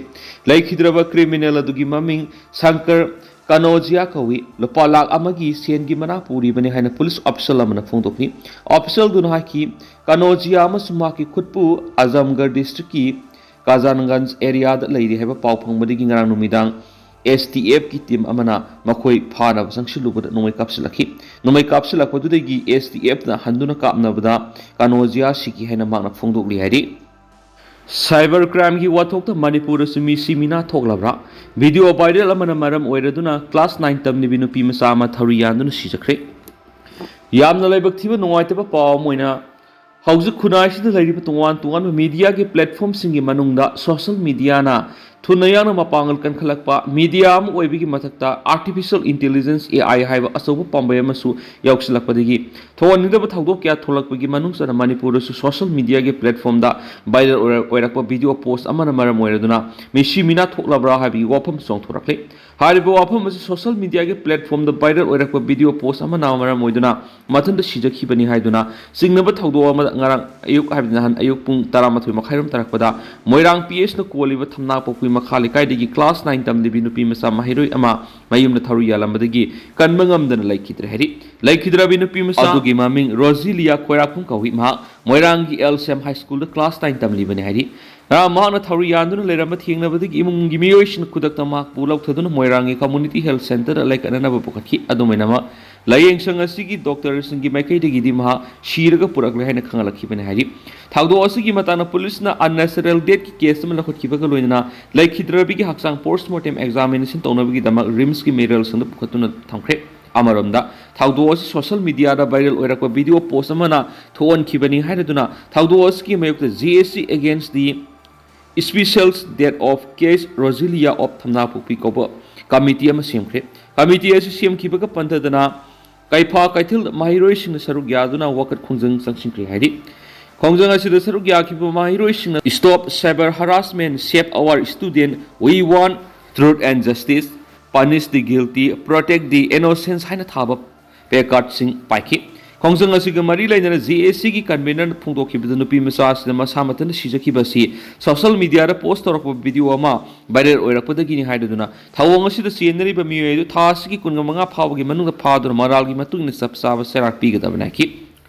ꯂꯩꯈꯤꯗ꯭ꯔꯕ ꯀ꯭ꯔꯤꯃꯤꯅꯦꯜ ꯑꯗꯨꯒꯤ ꯃꯃꯤꯡ ꯁꯪꯀꯔ ꯀꯅꯣꯖꯤꯌꯥ ꯀꯧꯏ꯫ ꯂꯨꯄꯥ ꯂꯥꯈ ꯑꯃꯒꯤ ꯁꯦꯟꯒꯤ ꯃꯅꯥ ꯄꯨꯔꯤꯕꯅꯤ ꯍꯥꯏꯅ ꯄꯨꯂꯤꯁ ꯑꯣꯐꯤꯁꯦꯜ ꯑꯃꯅ ꯐꯣꯡꯗꯣꯛꯈꯤ꯫ ꯑꯣꯐꯤꯁꯦꯜꯗꯨꯅ ꯍꯥꯏꯈꯤ, ꯀꯅꯣꯖꯤꯌꯥ ꯑꯃꯁꯨꯡ ꯃꯍꯥꯛꯀꯤ ꯈꯨꯠꯄꯨ ꯑꯖꯝꯒꯔ ꯗꯤꯁꯇ꯭ꯔꯤꯛꯀꯤ ꯀꯥꯖꯥꯟꯒꯟꯖ ꯑꯦꯔꯤꯌꯥꯗ ꯂꯩꯔꯤ ꯍꯥꯏꯕ ꯄꯥꯎ ꯐꯪꯕꯗꯒꯤ ꯉꯔꯥꯡ ꯅꯨꯃꯤꯗꯥꯡ ꯑꯦꯁ ꯇꯤ ꯑꯦꯐꯀꯤ ꯇꯤꯝ ꯑꯃꯅ ꯃꯈꯣꯏ ꯐꯥꯅꯕ ꯆꯪꯁꯤꯜꯂꯨꯕꯗ ꯅꯣꯡꯃꯩ ꯀꯥꯞꯁꯤꯜꯂꯛꯈꯤ꯫ ꯅꯣꯡꯃꯩ ꯀꯥꯞꯁꯤꯜꯂꯛꯄꯗꯨꯗꯒꯤ ꯑꯦꯁ ꯇꯤ ꯑꯦꯐꯅ ꯍꯟꯗꯨꯅ ꯀꯥꯞꯅꯕꯗ ꯀꯅꯣꯖꯤꯌꯥ ꯁꯤꯈꯤ ꯍꯥꯏꯅ ꯃꯍꯥꯛꯅ ꯐꯣꯡꯗꯣꯛꯂꯤ ꯍꯥꯏꯔꯤ꯫ ꯁꯥꯏꯕꯔ ꯀ꯭ꯔꯥꯏꯝꯒꯤ ꯋꯥꯊꯣꯛꯇ ꯃꯅꯤꯄꯨꯔꯗꯁꯨ ꯃꯤꯁꯤ ꯃꯤꯅꯥ ꯊꯣꯛꯂꯕ꯭ꯔꯥ? ꯚꯤꯗꯤꯑꯣ ꯚꯥꯏꯔꯦꯜ ꯑꯃꯅ ꯃꯔꯝ ꯑꯣꯏꯔꯗꯨꯅ ꯀ꯭ꯂꯥꯁ ꯅꯥꯏꯟ ꯇꯝꯂꯤꯕꯤ ꯅꯨꯄꯤ ꯃꯆꯥ ꯑꯃ ꯊꯧꯔꯤ ꯌꯥꯟꯗꯨꯅ ꯁꯤꯖꯈ꯭ꯔꯦ꯫ ꯌꯥꯝꯅ ꯂꯥꯏꯕꯛ ꯊꯤꯕ ꯅꯨꯡꯉꯥꯏꯇꯕ ꯄꯥꯎ ꯑꯃ ꯑꯣꯏꯅ ꯍꯧꯖꯤꯛ ꯈꯨꯟꯅꯥꯏꯁꯤꯗ ꯂꯩꯔꯤꯕ ꯇꯣꯉꯥꯟ ꯇꯣꯉꯥꯟꯕ ꯃꯤꯗꯤꯌꯥꯒꯤ ꯄ꯭ꯂꯦꯠꯐꯣꯔꯝꯁꯤꯡꯒꯤ ꯃꯅꯨꯡꯗ ꯁꯣꯁꯤꯌꯦꯜ ꯃꯤꯗꯤꯌꯥꯅ ꯊꯨꯅ ꯌꯥꯡꯅ ꯃꯄꯥꯡꯒꯜ ꯀꯟꯈꯠꯂꯛꯄ, ꯃꯤꯗꯤꯌꯥ ꯑꯃ ꯑꯣꯏꯕꯒꯤ ꯃꯊꯛꯇ ꯑꯥꯔꯇꯤꯐꯤꯁꯤꯌꯦꯜ ꯏꯟꯇꯦꯂꯤꯖꯦꯟꯁ, ꯑꯦ ꯑꯥꯏ, ꯍꯥꯏꯕ ꯑꯆꯧꯕ ꯄꯥꯝꯕꯩ ꯑꯃꯁꯨ ꯌꯥꯎꯁꯤꯜꯂꯛꯄꯗꯒꯤ ꯊꯣꯛꯍꯟꯅꯤꯡꯗꯕ ꯊꯧꯗꯣꯛ ꯀꯌꯥ ꯊꯣꯛꯂꯛꯄꯒꯤ ꯃꯅꯨꯡ ꯆꯟꯅ ꯃꯅꯤꯄꯨꯔꯗꯁꯨ ꯁꯣꯁꯤꯌꯦꯜ ꯃꯤꯗꯤꯌꯥꯒꯤ ꯄ꯭ꯂꯦꯠꯐꯣꯔꯝꯗ ꯚꯥꯏꯔꯦꯜ ꯑꯣꯏꯔ-, ꯑꯣꯏꯔꯛꯄ ꯚꯤꯗꯤꯑꯣ ꯄꯣꯁ ꯑꯃꯅ ꯃꯔꯝ ꯑꯣꯏꯔꯗꯨꯅ ꯃꯤꯁꯤ ꯃꯤꯅꯥ ꯊꯣꯛꯂꯕ꯭ꯔꯥ ꯍꯥꯏꯕꯒꯤ ꯋꯥꯐꯝ ꯆꯣꯡꯊꯣꯔꯛꯂꯤ꯫ ꯍꯥꯏꯔꯤꯕ ꯋꯥꯐꯝ ꯑꯁꯤ ꯁꯣꯁꯤꯌꯦꯜ ꯃꯤꯗꯤꯌꯥꯒꯤ ꯄ꯭ꯂꯦꯠꯐꯣꯔꯝꯗ ꯚꯥꯏꯔꯦꯜ ꯑꯣꯏꯔꯛꯄ ꯚꯤꯗꯤꯑꯣ ꯄꯣꯁ ꯑꯃꯅ ꯃꯔꯝ ꯑꯣꯏꯗꯨꯅ ꯃꯊꯟꯇ ꯁꯤꯖꯈꯤꯕꯅꯤ ꯍꯥꯏꯗꯨꯅ ꯆꯤꯡꯅꯕ ꯊꯧꯗꯣꯛ ꯑꯃꯗ ꯉꯔꯥꯡ ꯑꯌꯨꯛ, ꯍꯥꯏꯕꯗꯤ ꯅꯍꯥꯟ ꯑꯌꯨꯛ ꯄꯨꯡ ꯇꯔꯥꯃꯥꯊꯣꯏ ꯃꯈꯥꯏꯔꯣꯝ ꯇꯥꯔꯛꯄꯗ ꯃꯣꯏꯔꯥꯡ ꯄꯤ ꯑꯦꯁꯅ ꯀꯣꯜꯂꯤꯕ ꯊꯝꯅꯥꯄꯣꯛꯄꯤ ꯃꯈꯥ ꯂꯩꯀꯥꯏꯗꯒꯤ ꯀ꯭ꯂꯥꯁ ꯅꯥꯏꯟ ꯇꯝꯂꯤꯕꯤ ꯅꯨꯄꯤ ꯃꯆꯥ ꯃꯍꯩꯔꯣꯏ ꯑꯃ ꯃꯌꯨꯝꯗ ꯊꯧꯔꯤ ꯌꯥꯜꯂꯝꯕꯗꯒꯤ ꯀꯟꯕ ꯉꯝꯗꯅ ꯂꯩꯈꯤꯗ꯭ꯔꯦ ꯍꯥꯏꯔꯤ꯫ ꯂꯩꯈꯤꯗ꯭ꯔꯕꯤ ꯅꯨꯄꯤ ꯃꯆꯥ ꯑꯗꯨꯒꯤ ꯃꯃꯤꯡ ꯔꯣꯖꯤꯂꯤꯌꯥ ꯈꯣꯏꯔꯥꯛꯈꯣꯝ ꯀꯧꯏ꯫ ꯃꯍꯥꯛ ꯃꯣꯏꯔꯥꯡꯒꯤ ꯑꯦꯜ ꯁꯦꯝ ꯍꯥꯏ ꯁ꯭ꯀꯨꯜꯗ ꯀ꯭ꯂꯥꯁ ꯅꯥꯏꯟ ꯇꯝꯂꯤꯕꯅꯤ ꯍꯥꯏꯔꯤ꯫ ꯉꯔꯥꯡ ꯃꯍꯥꯛꯅ ꯊꯧꯔꯤ ꯌꯥꯟꯗꯨꯅ ꯂꯩꯔꯝꯕ ꯊꯦꯡꯅꯕꯗꯒꯤ ꯏꯃꯨꯡꯒꯤ ꯃꯤꯑꯣꯏꯁꯤꯡꯅ ꯈꯨꯗꯛꯇ ꯃꯍꯥꯛꯄꯨ ꯂꯧꯊꯗꯨꯅ ꯃꯣꯏꯔꯥꯡꯒꯤ ꯀꯝꯃꯨꯅꯤꯇꯤ ꯍꯦꯜꯊ ꯁꯦꯟꯇꯔꯗ ꯂꯥꯏꯀꯠꯅꯅꯕ ꯄꯨꯈꯠꯈꯤ꯫ ꯑꯗꯨꯝ ꯑꯣꯏꯅꯃꯛ, ꯂꯥꯏꯌꯦꯡꯁꯪ ꯑꯁꯤꯒꯤ ꯗꯣꯛꯇꯔꯁꯤꯡꯒꯤ ꯃꯥꯏꯀꯩꯗꯒꯤꯗꯤ ꯃꯍꯥꯛ ꯁꯤꯔꯒ ꯄꯨꯔꯛꯂꯦ ꯍꯥꯏꯅ ꯈꯪꯍꯜꯂꯛꯈꯤꯕꯅꯤ ꯍꯥꯏꯔꯤ꯫ ꯊꯧꯗꯣꯛ ꯑꯁꯤꯒꯤ ꯃꯇꯥꯡꯗ ꯄꯨꯂꯤꯁꯅ ꯑꯟꯅꯦꯆꯔꯦꯜ ꯗꯦꯠꯀꯤ ꯀꯦꯁ ꯑꯃ ꯂꯧꯈꯠꯈꯤꯕꯒ ꯂꯣꯏꯅꯅ ꯂꯩꯈꯤꯗ꯭ꯔꯕꯤꯒꯤ ꯍꯛꯆꯥꯡ ꯄꯣꯁꯠꯃꯣꯔꯇꯦꯝ ꯑꯦꯛꯖꯥꯃꯤꯅꯦꯁꯟ ꯇꯧꯅꯕꯒꯤꯗꯃꯛ ꯔꯤꯝꯁꯀꯤ ꯃꯦꯔꯤꯌꯦꯜ ꯁꯪꯗ ꯄꯨꯈꯠꯇꯨꯅ ꯊꯝꯈ꯭ꯔꯦ꯫ ꯑꯃꯔꯣꯝꯗ, ꯊꯧꯗꯣꯛ ꯑꯁꯤ ꯁꯣꯁꯤꯌꯦꯜ ꯃꯤꯗꯤꯌꯥꯗ ꯚꯥꯏꯔꯦꯜ ꯑꯣꯏꯔꯛꯄ ꯚꯤꯗꯤꯑꯣ ꯄꯣꯁ ꯑꯃꯅ ꯊꯣꯛꯍꯟꯈꯤꯕꯅꯤ ꯍꯥꯏꯔꯗꯨꯅ ꯊꯧꯗꯣꯛ ꯑꯁꯤꯒꯤ ꯃꯥꯌꯣꯛꯇ J A C Against the Special Death of Case Roselia of ꯊꯝꯅꯥꯄꯣꯛꯄꯤ ꯀꯧꯕ ꯀꯃꯤꯇꯤ ꯑꯃ ꯁꯦꯝꯈ꯭ꯔꯦ꯫ ꯀꯃꯤꯇꯤ ꯑꯁꯤ ꯁꯦꯝꯈꯤꯕꯒ ꯄꯟꯊꯗꯅ ꯀꯩꯐꯥ ꯀꯩꯊꯦꯜꯗ ꯃꯍꯩꯔꯣꯏꯁꯤꯡꯅ ꯁꯔꯨꯛ ꯌꯥꯗꯨꯅ ꯋꯥꯀꯠ ꯈꯣꯡꯖꯪ ꯆꯪꯁꯤꯟꯈ꯭ꯔꯦ ꯍꯥꯏꯔꯤ꯫ ꯈꯣꯡꯖꯪ ꯑꯁꯤꯗ ꯁꯔꯨꯛ ꯌꯥꯈꯤꯕ ꯃꯍꯩꯔꯣꯏꯁꯤꯡꯅ "Stop Cyber Harassment, Save Our Student, We Want Truth and Justice, Punish the Guilty, Protect the Innocent" ꯍꯥꯏꯅ ꯊꯥꯕ ꯄ꯭ꯂꯦ ꯀꯥꯔꯗꯁꯤꯡ ꯄꯥꯏꯈꯤ꯫ ꯈꯣꯡꯖꯪ ꯑꯁꯤꯒ ꯃꯔꯤ ꯂꯩꯅꯅ ꯖꯦ ꯑꯦ ꯁꯤꯒꯤ ꯀꯟꯚꯦꯅꯔꯅ ꯐꯣꯡꯗꯣꯛꯈꯤꯕꯗ ꯅꯨꯄꯤ ꯃꯆꯥ ꯑꯁꯤꯅ ꯃꯁꯥ ꯃꯊꯟꯇ ꯁꯤꯖꯈꯤꯕ ꯑꯁꯤ ꯁꯣꯁꯤꯌꯦꯜ ꯃꯤꯗꯤꯌꯥꯗ ꯄꯣꯁ ꯇꯧꯔꯛꯄ ꯚꯤꯗꯤꯑꯣ ꯑꯃ ꯚꯥꯏꯔꯦꯜ ꯑꯣꯏꯔꯛꯄꯗꯒꯤꯅꯤ ꯍꯥꯏꯗꯨꯅ ꯊꯧꯑꯣꯡ ꯑꯁꯤꯗ ꯆꯦꯟꯅꯔꯤꯕ ꯃꯤꯑꯣꯏ ꯑꯗꯨ ꯊꯥ ꯑꯁꯤꯒꯤ ꯀꯨꯟꯃꯉꯥ ꯐꯥꯎꯕꯒꯤ ꯃꯅꯨꯡꯗ ꯐꯥꯗꯨꯅ ꯃꯔꯥꯜꯒꯤ ꯃꯇꯨꯡ ꯏꯟꯅ ꯆꯞ ꯆꯥꯕ ꯆꯩꯔꯥꯛ ꯄꯤꯒꯗꯕꯅꯤ ꯍꯥꯏꯈꯤ꯫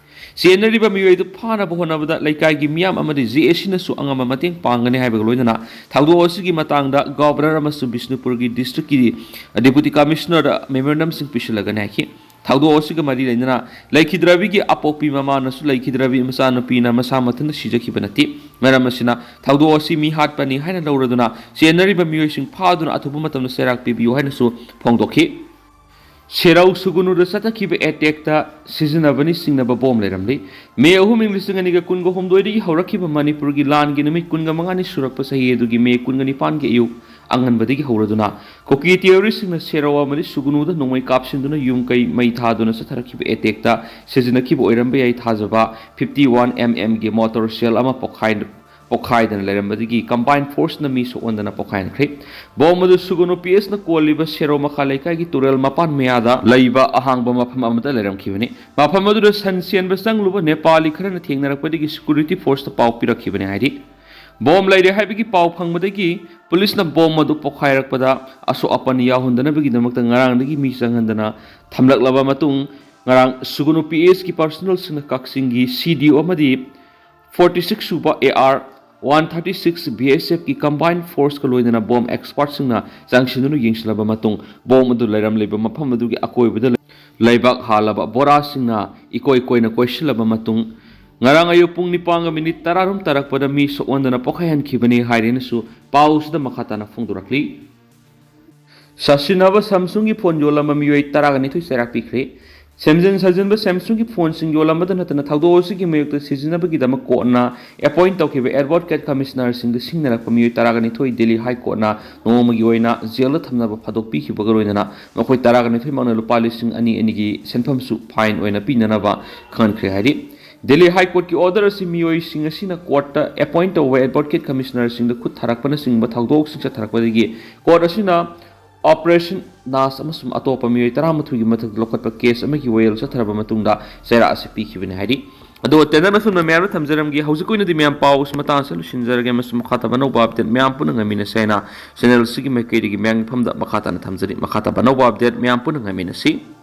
ꯆꯦꯟꯅꯔꯤꯕ ꯃꯤꯑꯣꯏ ꯑꯗꯨ ꯐꯥꯅꯕ ꯍꯣꯠꯅꯕꯗ ꯂꯩꯀꯥꯏꯒꯤ ꯃꯤꯌꯥꯝ ꯑꯃꯗꯤ ꯖꯦ ꯑꯦ ꯁꯤꯅꯁꯨ ꯑꯉꯝꯕ ꯃꯇꯦꯡ ꯄꯥꯡꯒꯅꯤ ꯍꯥꯏꯕꯒ ꯂꯣꯏꯅꯅ ꯊꯧꯗꯣꯛ ꯑꯁꯤꯒꯤ ꯃꯇꯥꯡꯗ ꯒꯣꯕꯔꯅꯔ ꯑꯃꯁꯨꯡ ꯕꯤꯁꯅꯨꯄꯨꯔꯒꯤ ꯗꯤꯁꯇ꯭ꯔꯤꯛꯀꯤ ꯗꯤꯄꯨꯇꯤ ꯀꯃꯤꯁꯅꯔꯗ ꯃꯦꯃꯣꯔꯦꯟꯗꯝꯁꯤꯡ ꯄꯤꯁꯤꯜꯂꯒꯅꯤ ꯍꯥꯏꯈꯤ꯫ ꯊꯧꯗꯣꯛ ꯑꯁꯤꯒ ꯃꯔꯤ ꯂꯩꯅꯅ ꯂꯩꯈꯤꯗ꯭ꯔꯕꯤꯒꯤ ꯑꯄꯣꯛꯄꯤ ꯃꯃꯥꯅꯁꯨ ꯂꯩꯈꯤꯗ꯭ꯔꯕꯤ ꯃꯆꯥꯅꯨꯄꯤꯅ ꯃꯁꯥ ꯃꯊꯟꯇ ꯁꯤꯖꯈꯤꯕ ꯅꯠꯇꯦ꯫ ꯃꯔꯝ ꯑꯁꯤꯅ ꯊꯧꯗꯣꯛ ꯑꯁꯤ ꯃꯤ ꯍꯥꯠꯄꯅꯤ ꯍꯥꯏꯅ ꯂꯧꯔꯗꯨꯅ ꯆꯦꯟꯅꯔꯤꯕ ꯃꯤꯑꯣꯏꯁꯤꯡ ꯐꯥꯗꯨꯅ ꯑꯊꯨꯕ ꯃꯇꯝꯗ ꯆꯩꯔꯥꯛ ꯄꯤꯕꯤꯌꯨ ꯍꯥꯏꯅꯁꯨ ꯐꯣꯡꯗꯣꯛꯈꯤ꯫ ꯁꯦꯔꯧ ꯁꯨꯒꯨꯅꯨꯗ ꯆꯠꯊꯈꯤꯕ ꯑꯦꯇꯦꯛꯇ ꯁꯤꯖꯤꯟꯅꯕꯅꯤ ꯆꯤꯡꯅꯕ ꯕꯣꯝ ꯂꯩꯔꯝꯂꯤ꯫ ꯃꯦ ꯑꯍꯨꯝ, ꯏꯪ ꯂꯤꯁꯤꯡ ꯑꯅꯤꯒ ꯀꯨꯟꯒ ꯍꯨꯝꯗꯣꯏꯗꯒꯤ ꯍꯧꯔꯛꯈꯤꯕ ꯃꯅꯤꯄꯨꯔꯒꯤ ꯂꯥꯟꯒꯤ ꯅꯨꯃꯤꯠ ꯀꯨꯟꯒ ꯃꯉꯥꯅꯤ ꯁꯨꯔꯛꯄ ꯆꯍꯤ ꯑꯗꯨꯒꯤ ꯃꯦ ꯀꯨꯟꯒ ꯅꯤꯄꯥꯟꯒꯤ ꯑꯌꯨꯛ ꯑꯉꯟꯕꯗꯒꯤ ꯍꯧꯔꯗꯨꯅ ꯀꯨꯀꯤ ꯇꯦꯔꯣꯔꯤꯁꯁꯤꯡꯅ ꯁꯦꯔꯧ ꯑꯃꯗꯤ ꯁꯨꯒꯨꯅꯨꯗ ꯅꯣꯡꯃꯩ ꯀꯥꯞꯁꯤꯟꯗꯨꯅ ꯌꯨꯝ ꯀꯩ ꯃꯩ ꯊꯥꯗꯨꯅ ꯆꯠꯊꯔꯛꯈꯤꯕ ꯑꯦꯇꯦꯛꯇ ꯁꯤꯖꯤꯟꯅꯈꯤꯕ ꯑꯣꯏꯔꯝꯕ ꯌꯥꯏ ꯊꯥꯖꯕ ꯐꯤꯐꯇꯤ ꯋꯥꯟ ꯑꯦꯝ ꯑꯦꯝꯒꯤ ꯃꯣꯇꯣꯔ ꯁꯦꯜ ꯑꯃ ꯄꯣꯈꯥꯏ-, ꯄꯣꯈꯥꯏꯗꯅ ꯂꯩꯔꯝꯕꯗꯒꯤ ꯀꯝꯕꯥꯏꯟ ꯐꯣꯔꯁꯅ ꯃꯤ ꯁꯣꯛꯍꯟꯗꯅ ꯄꯣꯈꯥꯏꯍꯟꯈ꯭ꯔꯦ꯫ ꯕꯣꯝ ꯑꯗꯨ ꯁꯨꯒꯨꯅꯨ ꯄꯤ ꯑꯦꯁꯅ ꯀꯣꯜꯂꯤꯕ ꯁꯦꯔꯧ ꯃꯈꯥ ꯂꯩꯀꯥꯏꯒꯤ ꯇꯨꯔꯦꯜ ꯃꯄꯥꯟ ꯃꯌꯥꯗ ꯂꯩꯕ ꯑꯍꯥꯡꯕ ꯃꯐꯝ ꯑꯃꯗ ꯂꯩꯔꯝꯈꯤꯕꯅꯤ꯫ ꯃꯐꯝ ꯑꯗꯨꯗ ꯁꯟ ꯁꯦꯟꯕ ꯆꯪꯂꯨꯕ ꯅꯦꯄꯥꯂꯤ ꯈꯔꯅ ꯊꯦꯡꯅꯔꯛꯄꯗꯒꯤ ꯁꯦꯀ꯭ꯌꯨꯔꯤꯇꯤ ꯐꯣꯔꯁꯇ ꯄꯥꯎ ꯄꯤꯔꯛꯈꯤꯕꯅꯤ ꯍꯥꯏꯔꯤ꯫ ꯕꯣꯝ ꯂꯩꯔꯦ ꯍꯥꯏꯕꯒꯤ ꯄꯥꯎ ꯐꯪꯕꯗꯒꯤ ꯄꯨꯂꯤꯁꯅ ꯕꯣꯝ ꯑꯗꯨ ꯄꯣꯈꯥꯏꯔꯛꯄꯗ ꯑꯁꯣꯛ ꯑꯄꯟ ꯌꯥꯎꯍꯟꯗꯅꯕꯒꯤꯗꯃꯛꯇ ꯉꯔꯥꯡꯗꯒꯤ ꯃꯤ ꯆꯪꯍꯟꯗꯅ ꯊꯝꯂꯛꯂꯕ ꯃꯇꯨꯡ, ꯉꯔꯥꯡ ꯁꯨꯒꯨꯅꯨ ꯄꯤ ꯑꯦꯁꯀꯤ ꯄꯥꯔꯁꯣꯅꯦꯜꯁꯤꯡꯅ ꯀꯛꯆꯤꯡꯒꯤ ꯁꯤ ꯗꯤ ꯑꯣ ꯑꯃꯗꯤ ꯐꯣꯔꯇꯤ ꯁꯤꯛꯁ ꯁꯨꯕ A R one thirty six B S ꯑꯦꯐꯀꯤ ꯀꯝꯕꯥꯏꯟ ꯐꯣꯔꯁꯀ ꯂꯣꯏꯅꯅ ꯕꯣꯝ ꯑꯦꯛꯁꯄꯥꯔꯠꯁꯤꯡꯅ ꯆꯪꯁꯤꯟꯗꯨꯅ ꯌꯦꯡꯁꯤꯜꯂꯕ ꯃꯇꯨꯡ, ꯕꯣꯝ ꯑꯗꯨ ꯂꯩꯔꯝꯂꯤꯕ ꯃꯐꯝ ꯑꯗꯨꯒꯤ ꯑꯀꯣꯏꯕꯗ ꯂꯩꯕꯥꯛ ꯍꯥꯜꯂꯕ ꯕꯣꯔꯥꯁꯤꯡꯅ ꯏꯀꯣꯏ ꯀꯣꯏꯅ ꯀꯣꯏꯁꯤꯜꯂꯕ ꯃꯇꯨꯡ, ꯉꯔꯥꯡ ꯑꯌꯨꯛ ꯄꯨꯡ ꯅꯤꯄꯥꯟꯒ ꯃꯤꯅꯤꯠ ꯇꯔꯥꯔꯣꯝ ꯇꯥꯔꯛꯄꯗ ꯃꯤ ꯁꯣꯛꯍꯟꯗꯅ ꯄꯣꯈꯥꯏꯍꯟꯈꯤꯕꯅꯤ ꯍꯥꯏꯔꯦꯅꯁꯨ ꯄꯥꯎꯁꯤꯗ ꯃꯈꯥ ꯇꯥꯅ ꯐꯣꯡꯗꯣꯔꯛꯂꯤ꯫ ꯁꯥꯁꯤꯟꯅꯕ ꯁꯥꯝꯁꯨꯡꯒꯤ ꯐꯣꯟ ꯌꯣꯜꯂꯝꯕ ꯃꯤꯑꯣꯏ ꯇꯔꯥꯒ ꯅꯤꯊꯣꯏ ꯆꯩꯔꯥꯛ ꯄꯤꯈ꯭ꯔꯦ꯫ ꯁꯦꯝꯖꯤꯟ ꯁꯥꯖꯤꯟꯕ ꯁꯥꯝꯁꯨꯡꯒꯤ ꯐꯣꯟꯁꯤꯡ ꯌꯣꯜꯂꯝꯕꯗ ꯅꯠꯇꯅ ꯊꯧꯗꯣꯛ ꯑꯁꯤꯒꯤ ꯃꯥꯌꯣꯛꯇ ꯁꯤꯖꯤꯟꯅꯕꯒꯤꯗꯃꯛ ꯀꯣꯔꯠꯅ ꯑꯦꯄꯣꯏꯟꯠ ꯇꯧꯈꯤꯕ ꯑꯦꯗꯚꯣꯀꯦꯠ ꯀꯃꯤꯁꯅꯔꯁꯤꯡꯗ ꯁꯤꯡꯅꯔꯛꯄ ꯃꯤꯑꯣꯏ ꯇꯔꯥꯒ ꯅꯤꯊꯣꯏ ꯗꯦꯜꯂꯤ ꯍꯥꯏ ꯀꯣꯔꯠꯅ ꯅꯣꯡꯃꯒꯤ ꯑꯣꯏꯅ ꯖꯦꯜꯗ ꯊꯝꯅꯕ ꯐꯥꯗꯣꯛꯄꯤꯈꯤꯕꯒ ꯂꯣꯏꯅꯅ ꯃꯈꯣꯏ ꯇꯔꯥꯒ ꯅꯤꯊꯣꯏꯃꯛꯅ ꯂꯨꯄꯥ ꯂꯤꯁꯤꯡ ꯑꯅꯤ ꯑꯅꯤꯒꯤ ꯁꯦꯟꯐꯝꯁꯨ ꯐꯥꯏꯟ ꯑꯣꯏꯅ ꯄꯤꯅꯅꯕ ꯈꯪꯍꯟꯈ꯭ꯔꯦ ꯍꯥꯏꯔꯤ꯫ ꯗꯦꯜꯂꯤ ꯍꯥꯏ ꯀꯣꯔꯠꯀꯤ ꯑꯣꯔꯗꯔ ꯑꯁꯤ ꯃꯤꯑꯣꯏꯁꯤꯡ ꯑꯁꯤꯅ ꯀꯣꯔꯠꯇ ꯑꯦꯄꯣꯏꯟꯠ ꯇꯧꯕ ꯑꯦꯗꯚꯣꯀꯦꯠ ꯀꯃꯤꯁꯅꯔꯁꯤꯡꯗ ꯈꯨꯠ ꯊꯥꯔꯛꯄꯅꯆꯤꯡꯕ ꯊꯧꯗꯣꯛꯁꯤꯡ ꯆꯠꯊꯔꯛꯄꯗꯒꯤ ꯀꯣꯔꯠ ꯑꯁꯤꯅ ꯑꯣꯄꯔꯦꯁꯟ ꯅꯥꯁ ꯑꯃꯁꯨꯡ ꯑꯇꯣꯞꯄ ꯃꯤꯑꯣꯏ ꯇꯔꯥꯃꯥꯊꯣꯏꯒꯤ ꯃꯊꯛꯇ ꯂꯧꯈꯠꯄ ꯀꯦꯁ ꯑꯃꯒꯤ ꯋꯥꯌꯦꯜ ꯆꯠꯊꯔꯕ ꯃꯇꯨꯡꯗ ꯆꯩꯔꯥꯛ ꯑꯁꯤ ꯄꯤꯈꯤꯕꯅꯤ ꯍꯥꯏꯔꯤ꯫ ꯑꯗꯨꯒ ꯇꯦꯟꯗꯅ ꯑꯁꯨꯝꯅ ꯃꯌꯥꯝꯗ ꯊꯝꯖꯔꯝꯒꯦ꯫ ꯍꯧꯖꯤꯛꯀꯤ ꯑꯣꯏꯅꯗꯤ ꯃꯌꯥꯝ ꯄꯥꯎ ꯑꯁꯤ ꯃꯇꯥꯡ ꯑꯁꯤꯗ ꯂꯣꯏꯁꯤꯟꯖꯔꯒꯦ ꯑꯃꯁꯨꯡ ꯃꯈꯥ ꯇꯥꯕ ꯑꯅꯧꯕ ꯑꯞꯗꯦꯠ ꯃꯌꯥꯝ ꯄꯨꯟꯅ ꯉꯥꯏꯃꯤꯟꯅꯁꯦ ꯍꯥꯏꯅ ꯆꯦꯅꯦꯜ ꯑꯁꯤꯒꯤ ꯃꯥꯏꯀꯩꯗꯒꯤ ꯃꯌꯥꯝꯒꯤ ꯃꯐꯝꯗ ꯃꯈꯥ ꯇꯥꯅ ꯊꯝꯖꯔꯤ꯫ ꯃꯈꯥ ꯇꯥꯕ ꯑꯅꯧꯕ ꯑꯞꯗꯦꯠ ꯃꯌꯥꯝ ꯄꯨꯟꯅ ꯉꯥꯏꯃꯤꯟꯅꯁꯤ꯫